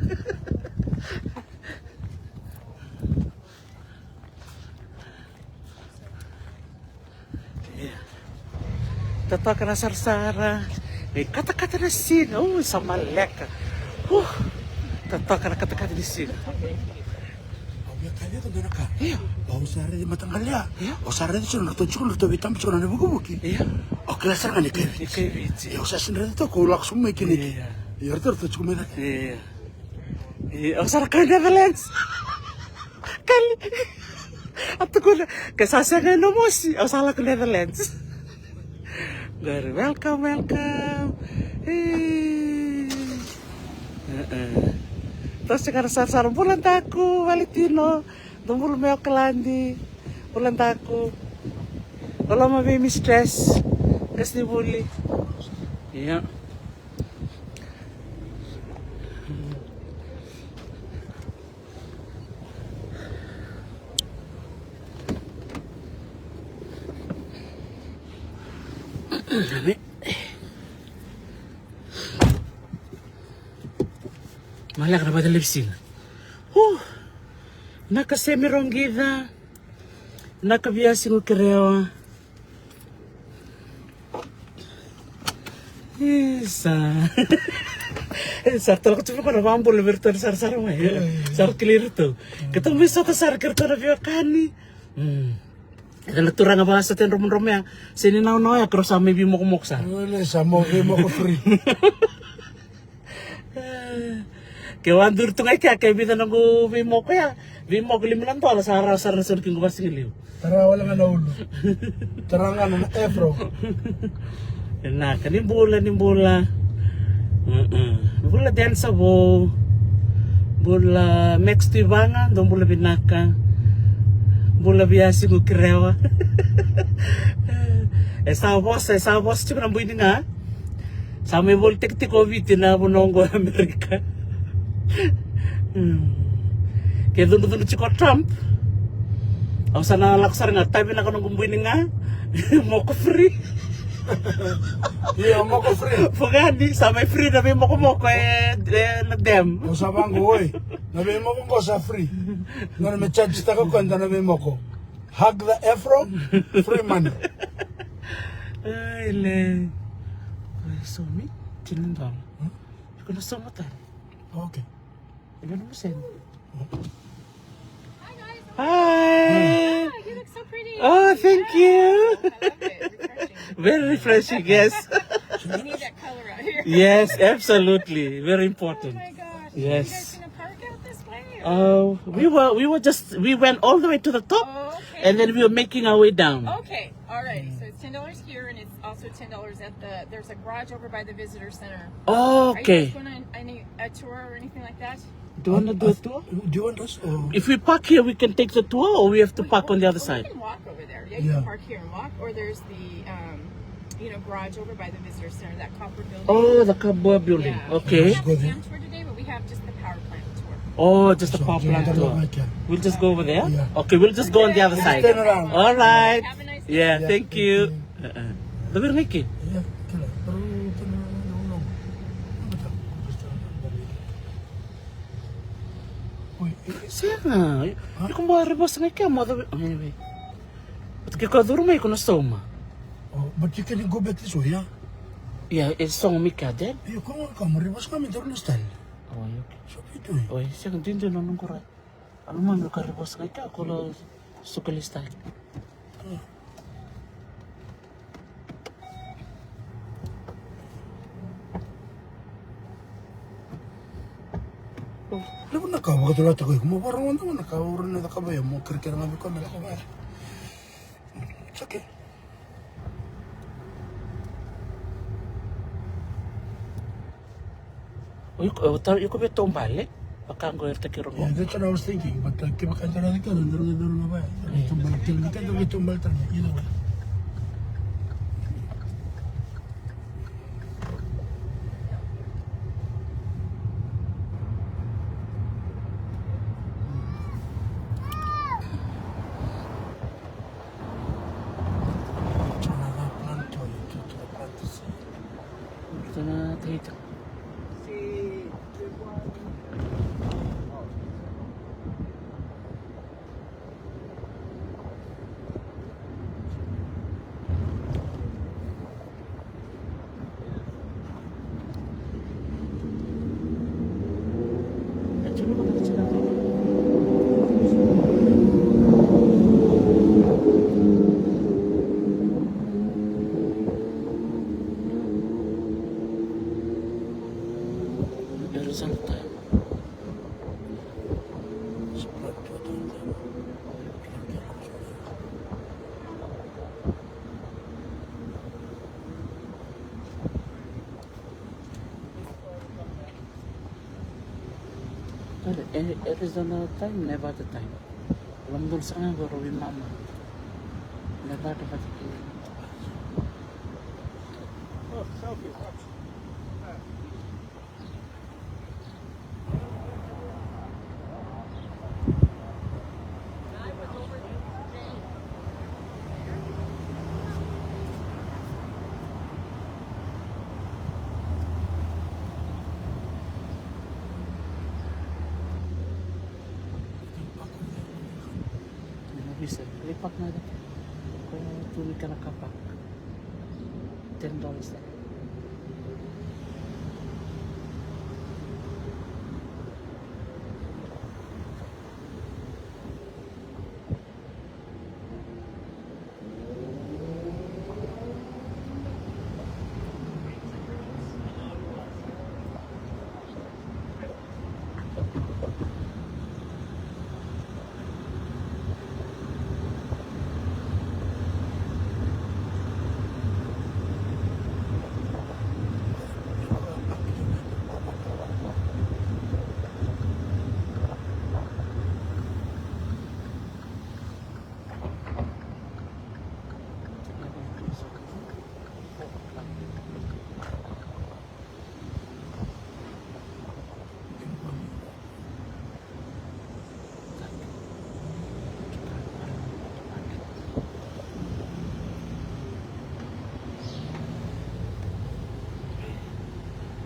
Ia. Totoka na sarasara. Ni katakata na siga. Ui, sa maleka. Uh. Totoka na katakata ni siga. Au via kaya vei iko dua na ka. Io. Au sa raici mataqali ya. Io. Au sa raici tiko na ratou tiko na ratou veitabu tiko na vukivuki. Io. Au kila sara ga ni kai Viti. Ni kai Viti. Io, au sa sega ni raica toka, au lako sobu mai kina ki. Io. Io, ratou ratou tiko mai cake. Io. Io, au sa na kai Netherlands. Kali. A tukuna, ke sa sega na mosi, au sa lako Netherlands. Qori, welcome, welcome. Hey. Uh-uh. Tou se qara sarasara, bula daku, Valentino. Dou bula mai Okaladi. Bula daku. Loloma vei mistress. Qasenivuli. Ia. Maleka na vata levisiga. Hu. Naka Semi Rogica. Naka Viasi Gukerewa. Isa. Isa, tala ko tu ko na vabula vei iratou na sarasara mai. Sa kilai iratou. Keitou mai sota sara kei iratou na veiwekani. Mm. Eda na turaga vakasote dromodromo ya. Se ni naunau ya, keirau sa mai veimokomoko sara. Ole, sa mo veimoko free. Ke au a duri tu ga i kea, ke vica noqu veimoko ya. Veimoko lima na dola sa rawa sara na sau ni kequ vasigalevu. Tara wale ga na ulu. Tara ga na afro. Vinaka, ni bula, ni bula. Mm-mm. Bula Dancer vou. Bula Max Tuivaga, dou bula vinaka. Bula Viasi Gukerewa. E sa vosa, e sa vosa tiko na bui ni ga. Sa mai volitaki tiko o Viti na vanua oqo e Amerika. Hmm. Ke cudrucudru tiko o Trump, au sa na lako sara ga, tavi vinaka noqu bui ni ga. Moko free. Io, moko free. Vaka ni sa mai free na veimokomoko e, e na dam. Au sa vaqo, oi. Na veimoko qo sa free. Nona me charge taka o koya na veimoko. Hug the afro, free money. Ai, le. Oi, saumi, tini na dola. Hmm? Iko na sauma tale. Okay. Iko na museni. Hi. Ah, you look so pretty. Oh, thank you. I love it. Refreshing. Very refreshing, yes. We need that color out here. Yes, absolutely. Very important. Oh my gosh. Yes. You guys gonna park out this way, or? Uh, we were, we were just, we went all the way to the top, oh, okay, and then we were making our way down. Okay, all right. So it's ten dollars here, and it's also ten dollars at the, there's a garage over by the visitor center. Oh, okay. Are you guys going on any, a tour or anything like that? Do you want to do a tour? Do you want us? Or if we park here, we can take the tour, or we have to park on the other side? We can walk over there. Yeah, you can park here and walk, or there's the, um, You know, garage over by the visitor center, that copper building. Oh, the copper building. Yeah. Okay. We have Go there. Camp tour today, but we have just the power plant tour. Oh, just the power plant tour. We'll just go over there. Yeah. Okay, we'll just go on the other side. Turn around. All right. Have a nice day. Yeah, thank you. Uh-uh. Dou via raica? Yeah, kila. Sega. Iko mo reverse ga i kea mo cavu. Anyway. But ke ko curu mai ko na sauma. Oh, but you can go back this way, yeah? Yeah, e sogo mai kea then. You come, come, reverse ga mai daru na style. Oh, okay. So what you doing? Oh, sega, duidui na noqu rai. Au lomani ka reverse ga i kea ko lo suka le style. Levu na ka vakatulata ko iko mo vakarogoca na ka ura na cakava ia mo kerekere ga vei koya me lako vaya. It's okay. O iko, o tau, iko via taubale vaka qo era taki rogo. Yeah, that's what I was thinking, but uh, kevaka e dua na cakava, dua na, dua na vaya. Taubale, kevaka e dua na taubale tale, either way. Arizona time, Nevada time. Lomdon sanga goro wi mama. Nevada vata ki. Visa, lepak na ko tu ni kana kapak. Ten dollars.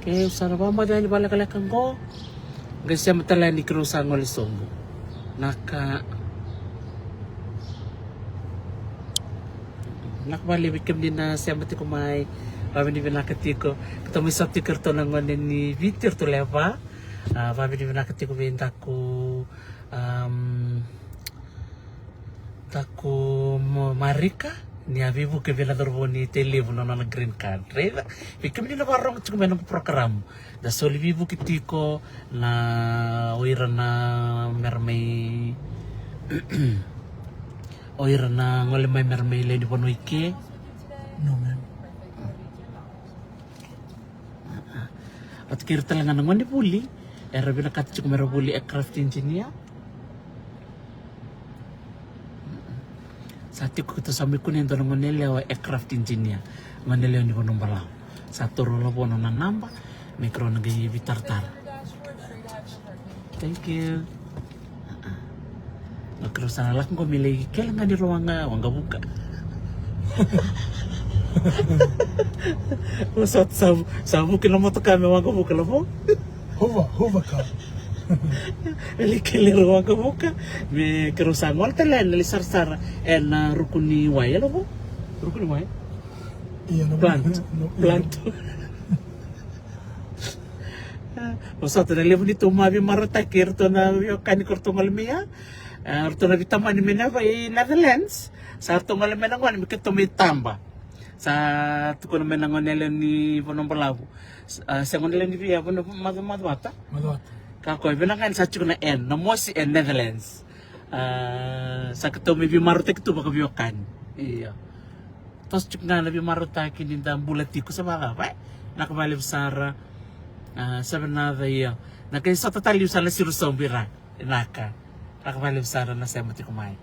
Ke au sa na vakamoce yani vakalekaleka qo. Qai sema tale yani keirau sa gole sobu. Na ka. Vinaka vakalevu vei kemuni na sema tiko mai. Vakavinavinaka tiko. Keitou mai sota tiko eratou na gone ni Viti, eratou lewe va. A, vakavinavinaka tiko vei daku, am, daku mo Marika ni a veivuke vei na cauravou ni Tailevu na nona green card. Raica, vei kemuni na vakarorogo tiko mai na noqu program. Da soli veivuke tiko na o ira na mera mai o ira na gole mai mera mai lewe ni vanua i ke. No, ma'am. Vata kei ira tale ga na gone vuli era vinakata tiko mera vuli aircraft engineer. Sa tiko keitou sa mai kunea e dua na gone yalewa aircraft engineer. Gone lewe ni Vanua Balavu. Sa toro lavo na nona naba me keirau na qai veitaratara. Thank you. Keirau sa na lako qo me lai kele ga ni rau waqa, waqavuka. Sa, sa, sa vuki na motoka me waqavuka lavo. Hova, hova ka. Lai kele rau waqavuka me keirau sa gole tale yani na lai sarasara ena ruku ni wai, e lavo? Ruku ni wai? Ia, na plant. Plant. Au sa tara levu ni tou mai veimarautaki, eratou na veiwekani ko ratou gole mai ya. Eratou na veitamani mai na, i Netherlands. Sa ratou gole mai na gone me keitou mai taba. Sa tukuna mai na gone lewe ni Vanua Balavu. Sa gone lewe ni via Vanua Macuata. Macuata. Ka koya vinaka ni sa tukuna e na mosi e Netherlands. Sa keitou mai veimarautaki tu vakaveiwekani. Ia. Toso tiko ga na veimarautaki ni da bula tiko, sa vakacava? Naka vakalevu sara. Sa vinaka ia. Na kai sota taliu sa na siro sobu ira. Naka. Naka vakalevu sara na sema tiko mai.